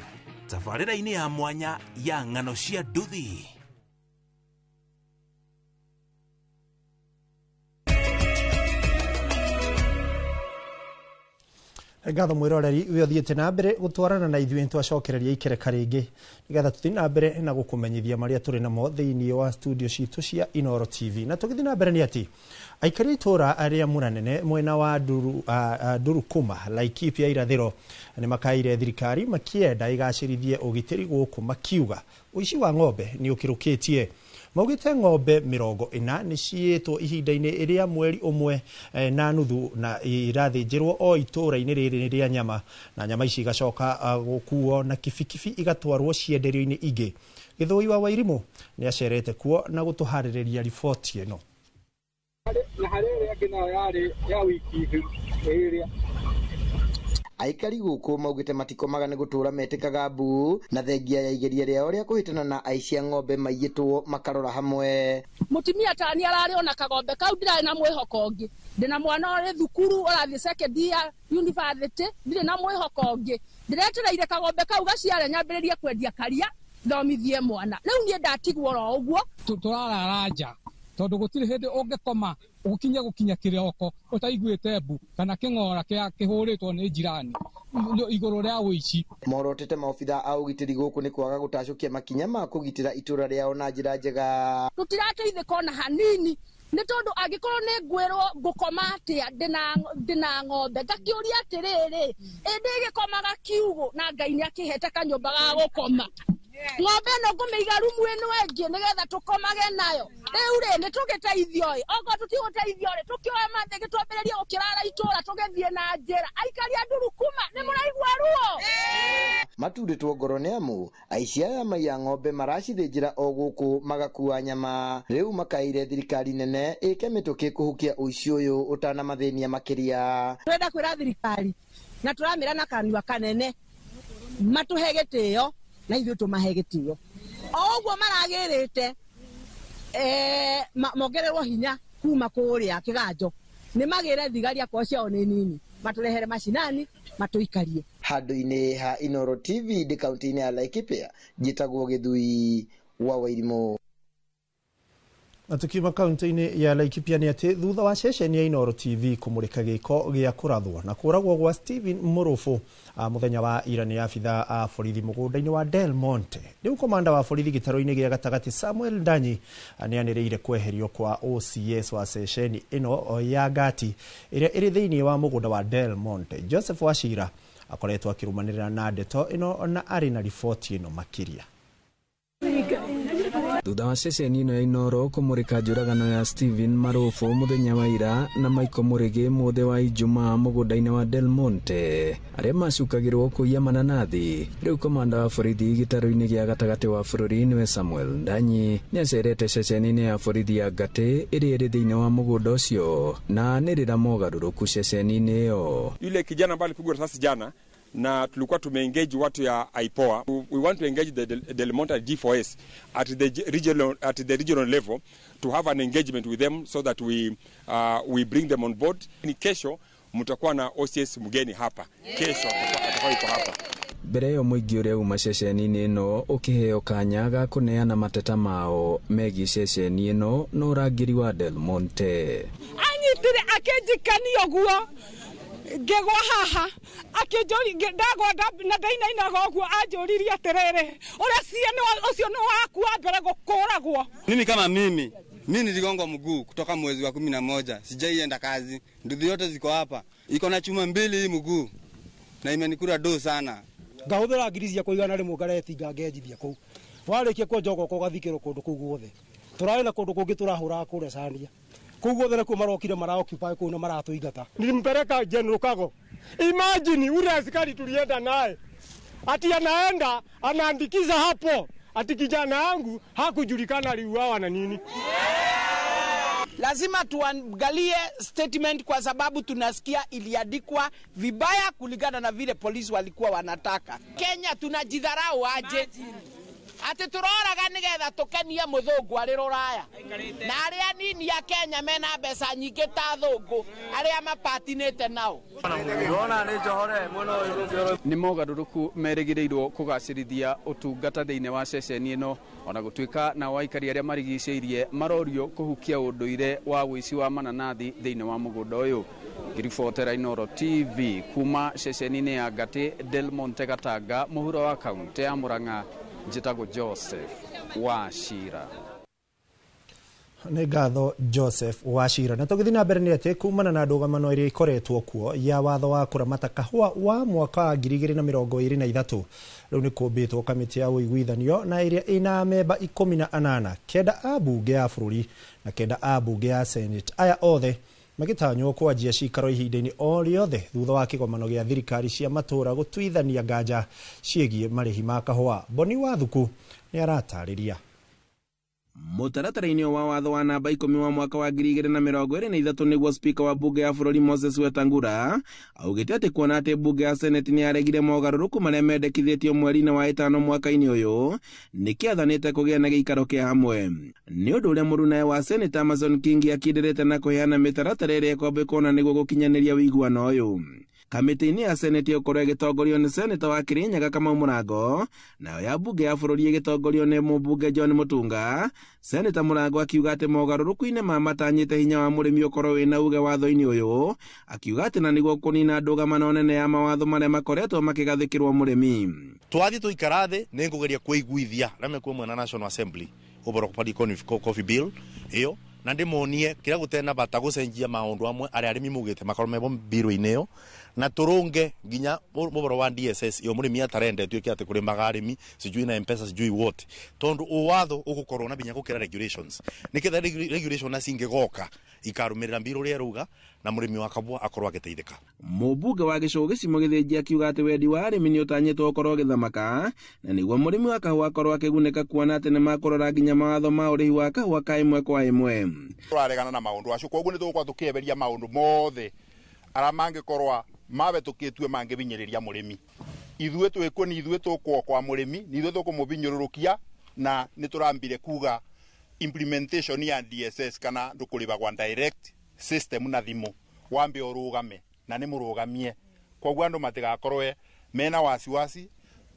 tabarĩra-inĩ ya mwanya ya ng'ano cia nduthi. Ngatho mwiroreri we ũthiĩte na mbere gũtwarana na ithuĩ twacokereria ikereka rĩngĩ nĩgetha tũthiĩ na mbere na gũkũmenyithia marĩa tũrĩ namo thĩinĩ wa studio citũ cia Inoro TV. Na tũgĩthiĩ na mbere nĩ atĩ aikari itũra arĩa Mũranene mwena wa Ndurukuma Laikipia irathĩro nĩ makaire thirikari makĩenda ĩgacĩrithie ũgitĩri gũkũ makiuga ũici wa ng'ombe nĩ ũkĩrũkĩtie. Maugĩte ng'ombe 40 nĩ ciĩtwo ihinda-inĩ rĩa mweri ũmwe na nuthu na irathĩnjĩrwo o itũra-inĩ rĩrĩ rĩa nyama, na nyama ici igacoka gũkuo na kibikibi igatwarwo cienderio-inĩ ingĩ. Gĩthũi wa Wairimũ nĩ acerete kuo na gũtũharĩrĩria riboti ĩno. Na harĩ ĩrĩa ĩngĩ nayo yarĩ ya wiki ĩrĩa. Aikari gũkũ maugĩte matikomaga nĩ gũtũra metĩkaga mbu na thengia ya igeria rĩao rĩa kũhĩtana na aici a ng'ombe maiyĩtwo makarora hamwe. Mutumia tani ararĩ ona kagombe kau ndirarĩ na mwĩhoko ũngĩ, ndĩna mwana ũrĩ thukuru ũrathiĩ second year university, ndirĩ na mwĩhoko ũngĩ, ndĩretereire kagombe kau gaciare nyambĩrĩrie kwendia karia thomithie mwana. Rĩu niĩ ndatigwo oro ũguo. Tũrarara nja tondũ gũtirĩ hĩndĩ ũngĩkoma ũkinye gũkinya kĩroko ũtaiguĩte mbu kana kĩng'ora kĩa kĩhũrĩtwo nĩ njirani igũrũ rĩa ũici. Morotete maobitha a ũgitĩri gũkũ nĩ kwaga gũtacũkia makinya ma kũgitĩra itũra rĩao na njĩra njega. Tũtirateithĩka ona hanini nĩ tondũ angĩkorwo nĩ ngwĩrwo ngũkoma atĩa ndĩna ng'ombe, ngakĩũria atĩrĩrĩ, ĩ ndĩgĩkomaga kiugũ na Ngai nĩ akĩhete kanyũmba ga gũkoma, ng'ombe ĩno ngũmĩiga rumu ĩno ĩngĩ nĩgetha tũkomage nayo. Rĩu rĩ nĩ tũgĩteithio ĩ, okorwo tũtigũteithio rĩ tũkĩoe mathĩ gĩtwambĩrĩrie gũkĩrara itũra tũgĩthiĩ na njĩra. Aikari a Ndurukuma nĩ mũraigua ruo? Maturĩtwo ngoro nĩ amu aici aya maiya ng'ombe maracithĩnjĩra o gũkũ magakua nyama. Rĩu makaire thirikari nene ĩke mĩtũkĩ kũhukia ũici ũyũ ũtanamathĩnia makĩria. Twenda kwĩra thirikari na tũramĩra na kanua kanene matũhe gĩtĩo na ithuĩ tũmahe gĩtĩo. O ũguo maragĩrĩte mongererwo hinya kuma kũrĩa kĩganjo, nĩ magĩre thigari akorwo ciao nĩ nini, matũrehere macinani matũikarie. Handũ-inĩ ha Inooro TV ndĩ kaunti-inĩ ya Laikipia, njĩtagwo Gĩthui wa Wairimũ. Na tukiuma kaunti-inĩ ya Laikipia nĩ atĩ thutha wa ceceni ya Inooro TV kũmũrĩka gĩko gĩa kũrathwo na kũragwo gwa Stephen Mũrũbũ mũthenya wa ira nĩ abitha a borithi mũgũnda-inĩ wa Del Monte. Rĩu komanda wa borithi gĩtarũ-inĩ gĩa gatagatĩ Samuel Ndanyi nĩanĩrĩire kweherio kwa OCS wa ceceni ĩno ya Ngati ĩrĩa ĩrĩ thĩinĩ wa mũgũnda wa Del Monte. Joseph Wachira akoretwo akĩrũmanĩrĩra na ndeto ĩno na arĩ na riboti ĩno makĩria. Thutha wa ceceni ĩno ya Inooro kũmũrĩka njũragano ya Stephen Marufu mũthenya wa ira na Michael Mũrĩgĩ mũthĩ wa Ijumaa mũgũnda-inĩ wa Del Monte arĩa macukagĩrwo kũiya mananathi, rĩu komanda wa borithi gĩtarũ-inĩ gĩa gatagatĩ wa bũrũri nĩwe Samuel Ndanyi nĩacerete ceceni-inĩ ya borithi ya Ngati ĩrĩa ĩrĩ thĩinĩ wa mũgũnda ũcio na anĩrĩra mogarũrũku ceceni-inĩ ĩyo. Yule kijana ambaye alipigwa risasi jana na tulikuwa tumeengage watu ya IPOA. We want to engage the Del Monte G4S at the regional level to have an engagement with them so that we bring them on board. Ni kesho mtakuwa na OCS mgeni hapa. Kesho atakuwa yuko hapa. Mbere ĩyo mũingĩ ũrĩa uma ceceni-inĩ ĩno ũkĩheo kanya ga kũneana mateta mao megiĩ ceceni ĩno na ũrangĩri wa Del Monte. Anyitire akĩnjikania ũguo ngĩgwa haha akĩnjũria ndagwa na ndainainaga ũguo anjũririe atĩrĩrĩ, ũreciria ũcio nĩ waku wa mbere gũkũragwo. Mimi kama mimi niligongwa mguu kutoka mwezi wa 11, sijaienda kazi, nduthi yote ziko hapa, iko na chuma 2 hii mguu na imenikura do sana. Ngahũthĩra ngiri ciakwa 100 ngaretinga ngenjithia kũu, warĩkia kwenja ũgoka ũgathikĩrwo kũndũ kũu guothe. Tũrarĩ na kũndũ kũngĩ tũrahũraga kũrĩa Cania, kũu guothe nĩkuo marokire maraoccupy kũu na maratũingata. Nilimpeleka General Kago. Imagine ule askari tulienda naye ati anaenda anaandikiza hapo ati kijana yangu hakujulikana aliuawa na nini. Lazima tuangalie statement kwa sababu tunasikia iliandikwa vibaya kulingana na vile polisi walikuwa wanataka. Kenya tunajidharau aje? Ati turoraga nigetha tukenie muthungu ari ruraya na aria nini ya Kenya mena mbeca nyingĩ ta thungu aria mapatinĩte nao. Nĩ mogarũrũku merĩgĩrĩirwo kũgacĩrithia ũtungata thĩinĩ wa ceceni ĩno ona gũtuĩka nao aikari arĩa marigicĩirie marorio kũhukia ũndũire wa ũici wa mananathi thĩinĩ wa mũgũnda ũyũ. Ngĩribotera Inooro TV kuma ceceni-inĩ ya Ngati Del Monte Gatanga mũhuro wa kaunti ya Murang'a, njĩtagwo Joseph Wachira. Nĩ ngatho Joseph Wachira. Na tũgĩthiĩ na mbere nĩ atĩ kumana na ndũgamano ĩrĩa ĩkoretwo kuo ya watho wa kũramata kahũa wa mwaka wa 2023 rĩu nĩ kũmbĩtwo kamĩtĩ ya ũiguithanio na ĩrĩa ĩna memba 18, 9 a bunge ya bũrũri na 9 a bunge ya Senate. Aya othe magĩtanywo kwanjia cikaro ihinda-inĩ o rĩothe thutha wa kĩgomano gĩa thirikari cia matũũra gũtuithania nganja ciĩgiĩ marĩhi ma kahũa. Boni Wathuku nĩ aratarĩria. Mũtaratara-inĩ wa watho wa namba 10 wa mwaka wa 2023 nĩguo spika wa bunge ya bũrũri Moses Wetangula augĩte atĩ kuona atĩ bunge ya Senate nĩ yaregire mogarũrũku marĩa mendekithĩtio mweri-inĩ wa 5 mwaka-inĩ ũyũ nĩkĩathanĩte kũgĩa na gĩikaro kĩa hamwe. Nĩ ũndũ ũrĩa mũrunae wa Senate Amazon King akindĩrĩte na kũheana mĩtaratara ĩrĩa ĩkwambĩkwo na nĩguo gũkinyanĩria ũiguano ũyũ. Kamĩtĩ-inĩ ya Senate ĩgũkorwo ĩgĩtongorio nĩ Seneta wa Kirinyaga Kamau Mũrango, nayo ya bunge ya bũrũri ĩgĩtongorio nĩ mũmbunge John Mutunga. Seneta Mũrango akiuga atĩ mogarũrũku-inĩ ma matanyĩte hinya wa mũrĩmi ũkorwo wĩna uge watho-inĩ ũyũ, akiuga atĩ na nĩguo kũnina ndũgamano nene ya mawatho marĩa makoretwo makĩgathĩkĩrwo mũrĩmi. Twathiĩ tũikara thĩ nĩ ngũgeria kwĩiguithia arĩa mekuo mwena National Assembly ũboro coffee bill ĩyo na ndĩmonie kĩrĩa gũtena bata gũcenjia maũndũ amwe arĩa arĩmi mugĩte makorwo mebo mbirũ-inĩ ĩyo na tũrũnge nginya mũboro wa DSS iyo mũrĩmi atarenda ĩtuĩke atĩ kũrĩmaga arĩmi sijui na M-Pesa sijui what tondũ ũwatho ũgũkorwo na binya gũkĩra regulations nĩketha regulation cingĩgoka ikarũmĩrĩra mbirũ ũrĩa ĩrauga na mũrĩmi wa kabua akorwo agĩteithĩka. Mũmbunge wa gĩcũgũ gĩcimo Gĩthĩnji akiuga atĩ wendi wa arĩmi nĩ ũtanyĩtwo ũkorwo ũgĩthamaka na nĩguo mũrĩmi wa kahũa akorwo akĩgunĩka kuona atĩ nĩmakũrora nginya mawatho ma ũrĩhi wa kahũa ka ĩmwe kwa ĩmwe. Tũraregana na maũndũ acio koguo nĩ tũgũkorwo tũkĩeberia maũndũ mothe arĩa mangĩkorwo mabetũkĩtue mangĩbinyĩrĩria mũrĩmi. Ithuĩ twĩkuo nĩ ithuĩ tũkwo kwa mũrĩmi, nĩ ithuĩ tũkũmũbinyũrũrũkia na nĩ tũrambire kuga implementation ya DSS kana ndũkũrĩbagwa direct system na thimũ wambe ũrũgame na nĩ mũrũgamie koguo andũ matigakorwe mena wasiwasi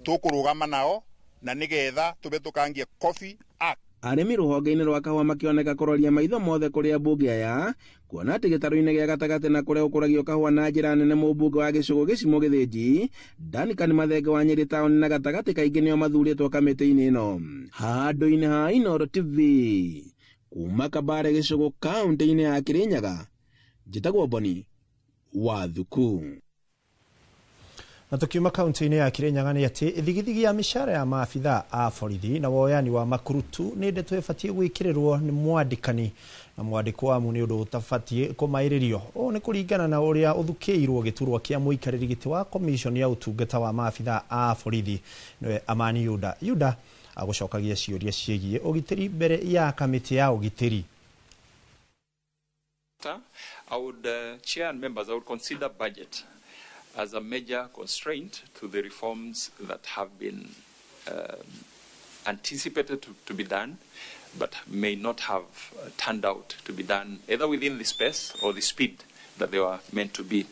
tũkũrũgama nao na nĩgetha tũbetũkangie Coffee Act. Arĩmi rũhonge-inĩ rwa kahũa makĩoneka kũroria maitho mothe kũrĩ ambunge aya kuona atĩ gĩtarũ-inĩ gĩa gatagatĩ na kũrĩa gũkũragio kahũa na njĩra nene mũmbunge wa gĩcũgũ gĩcimo Gĩthĩnji Duncan Mathenge wa Nyĩrĩ taũni na gatagatĩ kaingĩ nĩo mathurĩtwo kamĩtĩ-inĩ ĩno. Handũ-inĩ ha Inooro TV kuma Kabare gĩcũgũ kaũntĩ-inĩ ya Kirinyaga, njĩtagwo Boni wa Thuku. Na tukiuma kaunti-inĩ ya Kirinyaga nĩ atĩ thigithigi ya mĩcara ya maabitha a borithi na woyani wa makurutu nĩ ndeto ĩbatiĩ gwĩkĩrĩrwo nĩ mwandĩkani na mwandĩkwo amu nĩ ũndũ ũtabatiĩ kũmaĩrĩrio. Ũũ nĩ kũringana na ũrĩa ũthukĩirwo gĩturwa kĩa mũikarĩri gĩtĩ wa commission ya ũtungata wa maabitha a borithi nĩwe Amani Yuda. Yuda agũcokagia ciũria ciĩgiĩ ũgitĩri mbere ya kamĩtĩ ya ũgitĩri. I would, chair and members, I would consider budget as a major constraint to the reforms that have been anticipated to be done, but may not have turned out to be done either within the space or the speed that they were meant to be.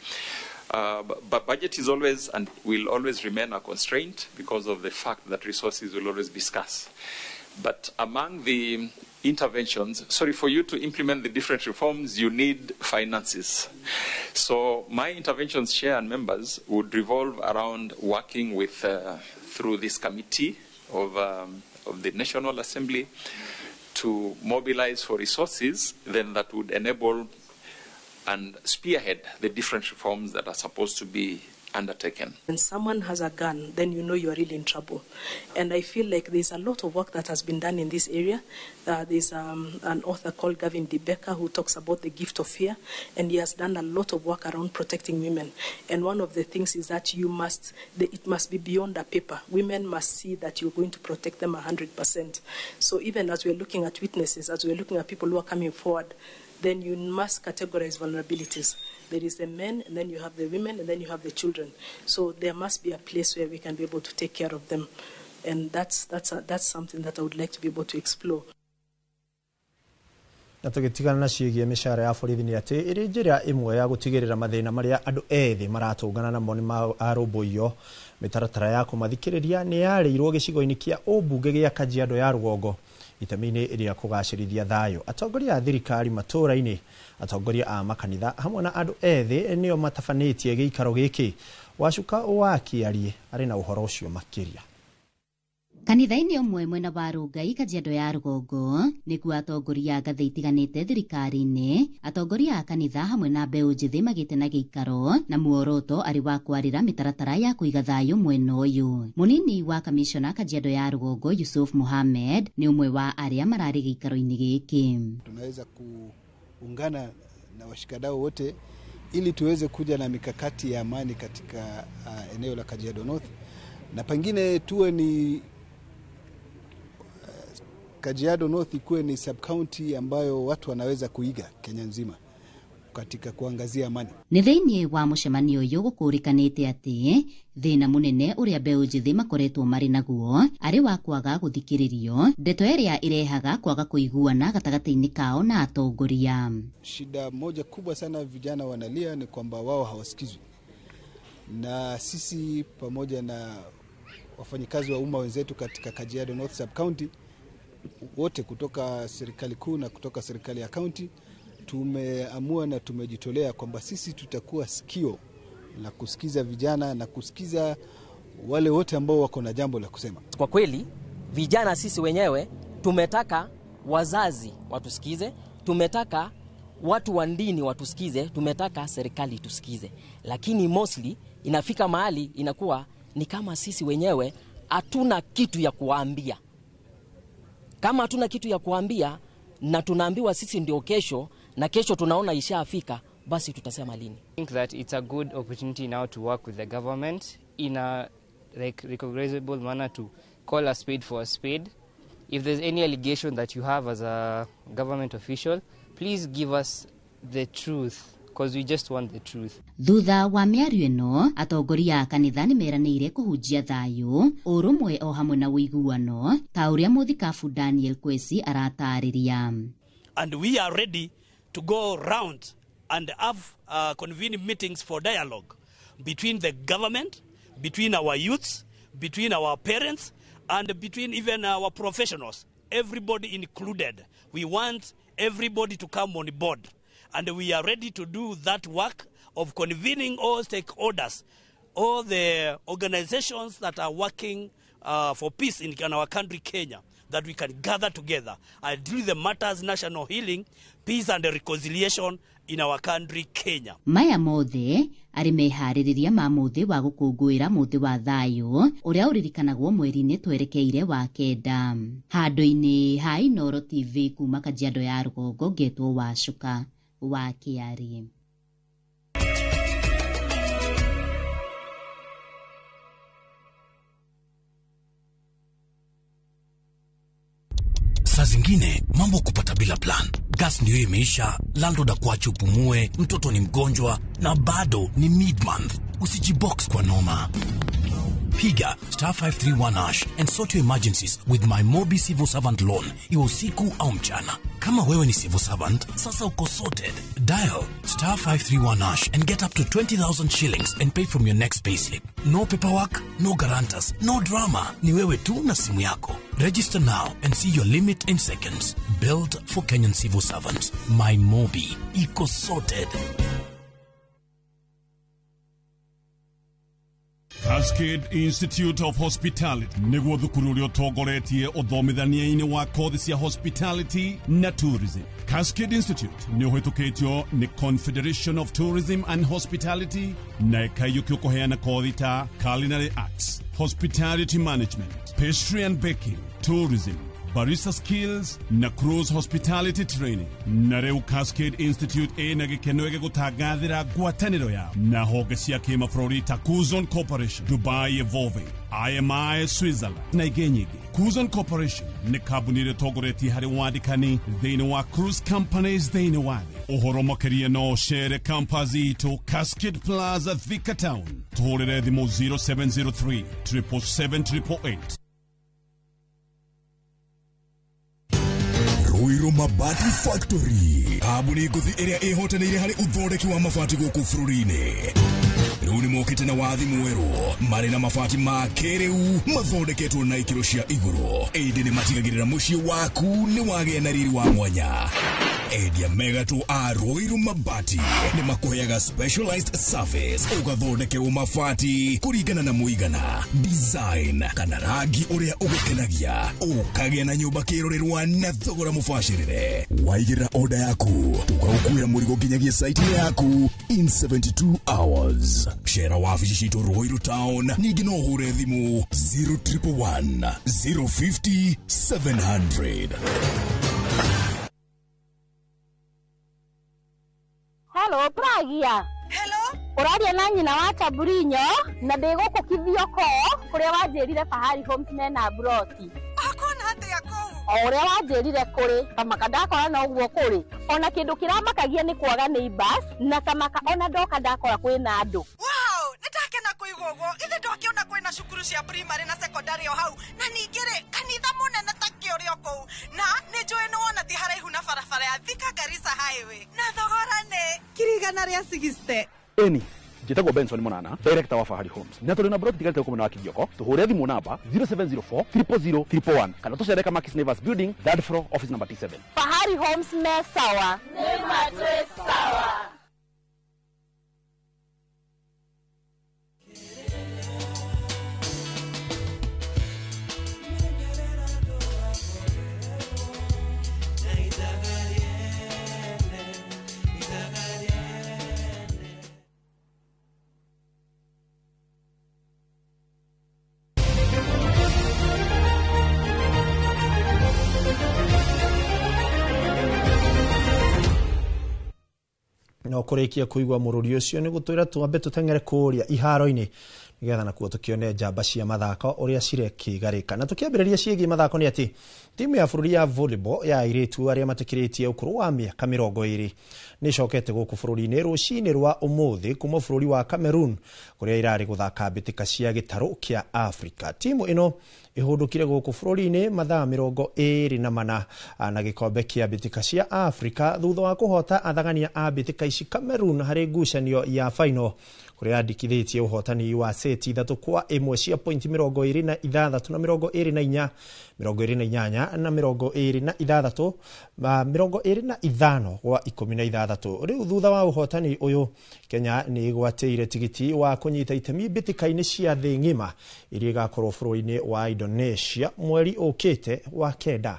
But budget is always and will always remain a constraint because of the fact that resources will always be scarce. But among the interventions, sorry, for you to implement the different reforms, you need finances. So my interventions, chair and members, would revolve around working with, through this committee of the National Assembly to mobilize for resources then that would enable and spearhead the different reforms that are supposed to be undertaken. When someone has a gun, then you know you are really in trouble. And I feel like there's a lot of work that has been done in this area. There's an author called Gavin De Becker who talks about the gift of fear, and he has done a lot of work around protecting women. And one of the things is that you must, it must be beyond a paper. Women must see that you're going to protect them 100%. So even as we're looking at witnesses, as we're looking at people who are coming forward, then you must categorize vulnerabilities. There is the men, and then you have the women, and then you have the children. So there must be a place where we can be able to take care of them. And that's something that I would like to be able to explore. Na tũgĩtigana na ciĩgiĩ mĩcara ya borithi nĩ atĩ ĩrĩ njĩra ĩmwe ya gũtigĩrĩra mathĩna marĩa andũ ethĩ maratũngana namo nĩ marũmbũiyo. Mĩtaratara ya kũmathikĩrĩria nĩ yarĩirwo gĩcigo-inĩ kĩa ũmbunge gĩa Kajiado ya rũgongo itemi-inĩ rĩa kũgacĩrithia thayũ. Atongoria a thirikari matũũra-inĩ, atongoria a makanitha hamwe na andũ ethĩ nĩo matabanĩtie gĩikaro gĩkĩ. Wacuka wa Kĩarie arĩ na ũhoro ũcio makĩria. Kanitha-inĩ ũmwe mwena wa Rũngai Kajiado ya rũgongo nĩkuo atongoria a ngathĩ itiganĩte thirikari-inĩ, atongoria a kanitha hamwe na mbeũ njĩthĩ magĩte na gĩikaro na muoroto arĩ wa kwarĩra mĩtaratara ya kũiga thayũ mwena ũyũ. Mũnini wa kamishona Kajiado ya rũgongo Yusuf Mohamed nĩ ũmwe wa arĩa mararĩ gĩikaro-inĩ gĩkĩ. Tunaweza kuungana na washikadau wote ili tuweze kuja na mikakati ya amani katika eneo la Kajiado North, na pengine tuwe ni Kajiado North ikuwe ni sub-county ambayo watu wanaweza kuiga Kenya nzima katika kuangazia amani. Nĩ thĩinĩ wa mũcemanio ũyũ gũkũrĩkanĩte atĩ thĩna mũnene ũrĩa mbeũ njĩthĩ makoretwo marĩ naguo arĩ wa kwaga gũthikĩrĩrio, ndeto ĩrĩa ĩrehaga kwaga kũiguana gatagatĩ-inĩ kao na atongoria. Shida moja kubwa sana vijana wanalia ni kwamba wao hawasikizwi, na sisi pamoja na wafanyikazi wa umma wenzetu katika Kajiado North Sub County wote kutoka serikali kuu na kutoka serikali ya county tumeamua na tumejitolea kwamba sisi tutakuwa sikio la kusikiza vijana na kusikiza wale wote ambao wako na jambo la kusema. Kwa kweli vijana sisi wenyewe tumetaka wazazi watusikize, tumetaka watu wa dini watusikize, tumetaka serikali tusikize, lakini mostly inafika mahali inakuwa ni kama sisi wenyewe hatuna kitu ya kuambia. Kama hatuna kitu ya kuambia na tunaambiwa sisi ndio kesho, na kesho tunaona ishafika, basi tutasema lini? I think that it's a good opportunity now to work with the government in a like recognizable manner to call a spade for a spade. If there's any allegation that you have as a government official, please give us the truth, because we just want the truth. Thutha wa mĩario ĩno, atongoria a kanitha nĩ meranĩire kũhunjia thayũ, ũrũmwe o hamwe na ũiguano ta ũrĩa mũthikabu Daniel Kwesi aratarĩria. And we are ready to go round and have convene meetings for dialogue between the government, between our youths, between our parents, and between even our professionals, everybody included. We want everybody to come on board, and we are ready to do that work of convening all stakeholders, all the organizations that are working for peace in our country, Kenya, that we can gather together and do the matters national healing, peace and reconciliation in our country, Kenya. Maya mothe arĩ meharĩrĩria ma mũthĩ wa gũkũngũĩra mũthĩ wa thayũ ũrĩa ũririkanagwo mweri-inĩ twerekeire wa kenda. Handũ-inĩ ha Inooro TV kuma Kajiado ya rũgongo, ngetwo Wacuka wa Kĩarĩ. Saa zingine mambo kupata bila plan. Gas ndio imeisha, landlord akuache upumue, mtoto ni mgonjwa na bado ni mid-month. Usijibox kwa noma. Piga star 531 hash and sort your emergencies with my Mobi Civil Servant Loan, iwe usiku au mchana. Kama wewe ni civil servant, sasa uko sorted. Dial star 531 hash and get up to 20,000 shillings and pay from your next payslip. No paperwork, no guarantors, no drama. Ni wewe tu na simu yako. Register now and see your limit in seconds. Built for Kenyan civil servants. My Mobi. Iko sorted. Cascade Institute of Hospitality nĩguo thukuru ũrĩa ũtongoretie ũthomithania-inĩ wa kothi cia hospitality na tourism. Cascade Institute nĩ ũhĩtũkĩtio nĩ Confederation of Tourism and Hospitality na ĩkaiyũkio kũheana kothi ta culinary arts, hospitality management, pastry and baking, tourism, barista skills na cruise hospitality training. Na rĩu Cascade Institute ĩna gĩkeno gĩgũtangathĩra ngwatanĩro yao na honge cia kĩmabũrũri ta Kuzon Corporation, Dubai Evolving, IMI Switzerland na ingĩ nyingĩ. Kuzon Corporation nĩ kambuni ĩrĩa ĩtongoretie harĩ wandĩkani thĩinĩ wa cruise companies thĩinĩ wa thĩ. Ũhoro makĩria no ũcere campus itũ Cascade Plaza, Thika Town. Tũhũrĩre thimũ 0703 777 888. Ruiru Mabati Factory, kambuni ngũthi ĩrĩa ĩhotanĩire harĩ ũthondeki wa mabati gũkũ bũrũri-inĩ. Rĩu nĩmokĩte na wathi mwerũ marĩ na mabati ma kĩrĩu mathondeketwo na ikĩro cia igũrũ, ĩndĩ nĩmatigagĩrĩra mũciĩ waku nĩ wagĩa na riri wa mwanya. Endia megatũ a Ruiru Mabati nĩmakũheaga specialized service, ũgathondekerwo mabati kũringana na mũigana, design kana rangi ũrĩa ũgũkenagia, ũkagĩa na nyũmba kĩrorerwa na thogora mũbacĩrĩre. Waigĩrĩra order yaku tũgagũkuĩra mũrigo nginyagia site yaku in 72 hours. Cera wabici citũ Ruiru Town, ningĩ no ũhũre thimũ 0111 050 700. Hello, Pragia. Hello. Ũraria na nyina wa Taburinyo na ndĩ gũkũ Kithioko kũrĩa wanjĩrire Fahari Homes mena broti. Akona atĩa kũu? O ũrĩa wanjĩrire kũrĩ kamaka ndakora na ũguo kũrĩ ona kĩndũ kĩramakagia nĩ kwaga neighbors na kamaka ona ndoka ndakora kwĩna andũ. Wow, nĩndakena kũigua ũguo. Ithe ndokĩona kwĩna cukuru cia primary na secondary o hau, na ningĩ rĩ kanitha mũnene ta kĩũrĩ o kũu, na nĩ njũĩ nĩ wona ti haraihu na barabara ya Thika Garissa Highway, na thogora nĩ 160,000. Eni njĩtagwo Benson Monana, director wa Fahari Homes, na tũrĩ na broti tigarĩte gũkũ mwena wa Kĩgioko. Tũhũre thimũ namba 0704 000 111 kana tũcere Kamakis Neighbors Building, third floor, office number T7. Fahari Homes me sawa. Nĩ matwĩ sawa. No kũrĩkia kũigua mũrũri ũcio nĩ gũtwĩra twambe tũteng'ere kũrĩa iharo-inĩ nĩgetha nakuo tũkĩone njamba cia mathako ũrĩa cirekĩgarĩka. Na tũkĩambĩrĩria ciĩgiĩ mathako nĩ atĩ timu ya bũrũri ya volleyball ya airĩtu arĩa matakĩrĩtie ũkũrũ wa mĩaka 20 nĩ ĩcokete gũkũ bũrũri-inĩ rũcinĩ rwa ũmũthĩ kuma bũrũri wa Cameroon kũrĩa irarĩ gũthaka mbĩtĩka cia gĩtarũ kĩa Africa. Timu ĩno ĩhũndũkire gũkũ bũrũri-inĩ mathaa 24 na gĩkombe kĩa mbĩtĩka cia Africa thutha wa kũhota athagania a mbĩtĩka ici Cameroon harĩ ngucanio ya final kũrĩa yandĩkithĩtie ũhotani wa seti 3-1 cia pointi 26 na 24, 28 na 26, 25 gwa 16. Rĩu thutha wa ũhotani ũyũ Kenya nĩ ĩgwatĩire tigiti wa kũnyita itemi mbĩtĩka-inĩ cia thĩ ng'ima iria igakorwo bũrũri-inĩ wa Indonesia mweri ũkĩte wa 9.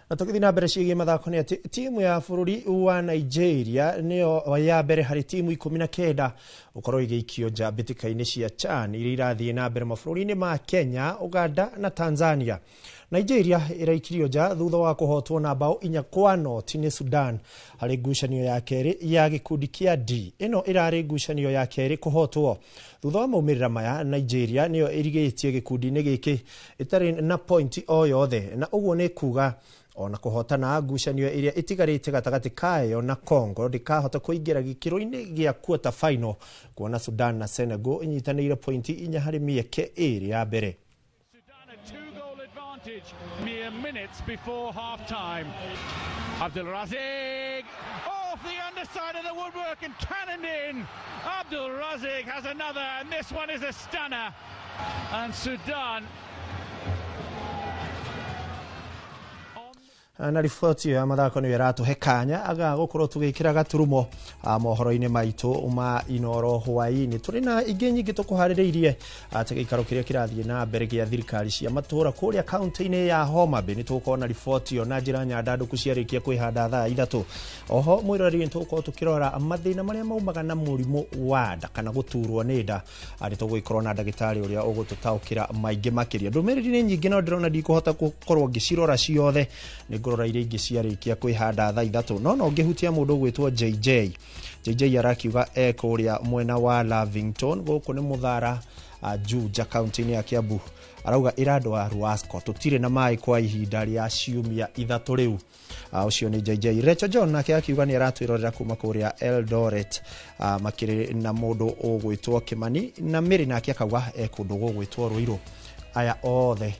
Na tũgĩthiĩ na mbere ciĩgiĩ mathako nĩ atĩ timu ya bũrũri wa Nigeria nĩyo ya mbere harĩ timu 19 gũkorwo ĩgĩikio nja mbĩtĩka-inĩ cia CHAN iria irathiĩ na mbere mabũrũri-inĩ ma Kenya, Uganda na Tanzania. Nigeria ĩraikirio nja thutha wa kũhotwo na bao 4-0 nĩ Sudan harĩ ngucanio ya kerĩ ya gĩkundi kĩa D. Ĩno ĩrarĩ ngucanio ya kerĩ kũhotwo. Thutha wa maumĩrĩra maya, Nigeria nĩyo ĩrigĩtie gĩkundi-inĩ gĩkĩ ĩtarĩ na pointi o yothe, na ũguo nĩ kuga ona kũhotana ngucanio ĩrĩa ĩtigarĩte gatagatĩ kayo na Congo ndĩkahota kũingĩra gĩkĩro-inĩ gĩa quarter final kuona Sudan na Senegal inyitanĩire pointi 4 harĩ mĩeke 2 ya mbere. Mere minutes before half time. Abdul Razik off the underside of the woodwork and cannoned in. Abdul Razik has another, and this one is a stunner. And Sudan Na riboti ya mathako nĩyo ĩratũhe kanya aga gũkorwo tũgĩkĩra gaturumo mohoro-inĩ maitũ ma Inoro hwaĩ-inĩ. Tũrĩ na ingĩ nyingĩ tũkũharĩrĩirie ta gĩikaro kĩrĩa kĩrathiĩ na mbere gĩa thirikari cia matũũra kũrĩa kaunti-inĩ ya Homa Bay. Nĩ tũgũkorwo na riboti ĩyo na njĩra nyandandũku ciarĩkia kwĩhanda thaa 3. Oho mwĩroreri nĩ tũgũkorwo tũkĩrora mathĩna marĩa maumaga na mũrimũ wa nda kana gũturwo nĩ nda. Nĩ tũgũgĩkorwo na ndagĩtarĩ ũrĩa ũgũtũtaũkĩra maingĩ makĩria. Ndũmĩrĩri nĩ nyingĩ no ndĩrona ndikũhota gũkorwo ngĩcirora ciothe, nĩ ngũrora iria ingĩ ciarĩkia kwĩhanda thaa 3. No ngĩhutia mũndũ ũgwĩtwo JJ. JJ arakiuga e kũrĩa mwena wa Lavington, gũkũ nĩ Mũthara, Juja, kaunti-inĩ ya Kiambu. Arauga ĩra andũ a Ruasco tũtirĩ na maĩ kwa ihinda rĩa ciumia 3 rĩu. Ũcio nĩ JJ. Rachel John nake akiuga nĩ aratwĩrorera kuma kũrĩa Eldoret, makĩrĩ na mũndũ ũgwĩtwo Kimani, na Mary nake akauga e kũndũ gũgwĩtwo Ruiru. Aya othe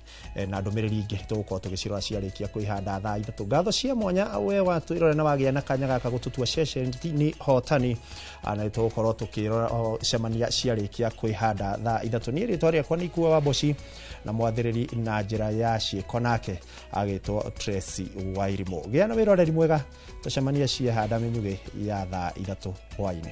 na ndũmĩrĩri ingĩ tũgũkorwo tũgĩcirora ciarĩkia kwĩhanda thaa 3. Ngatho cia mwanya we watwĩrora na wagĩa na kanya gaka gũtũtua ceceni hotani, na nĩ tũgũkorwo tũkĩrora cemania ciarĩkia kwĩhanda thaa 3. Niĩ rĩtwa rĩakwa nĩ Ikua wa Mboci na mwathĩrĩri na njĩra ya ciĩko nake agĩtwo Tracy Wairimũ. Gĩa na wĩroreri mwega, tũcemania ciehanda mĩnyugĩ ya thaa 3 hwaĩ-inĩ.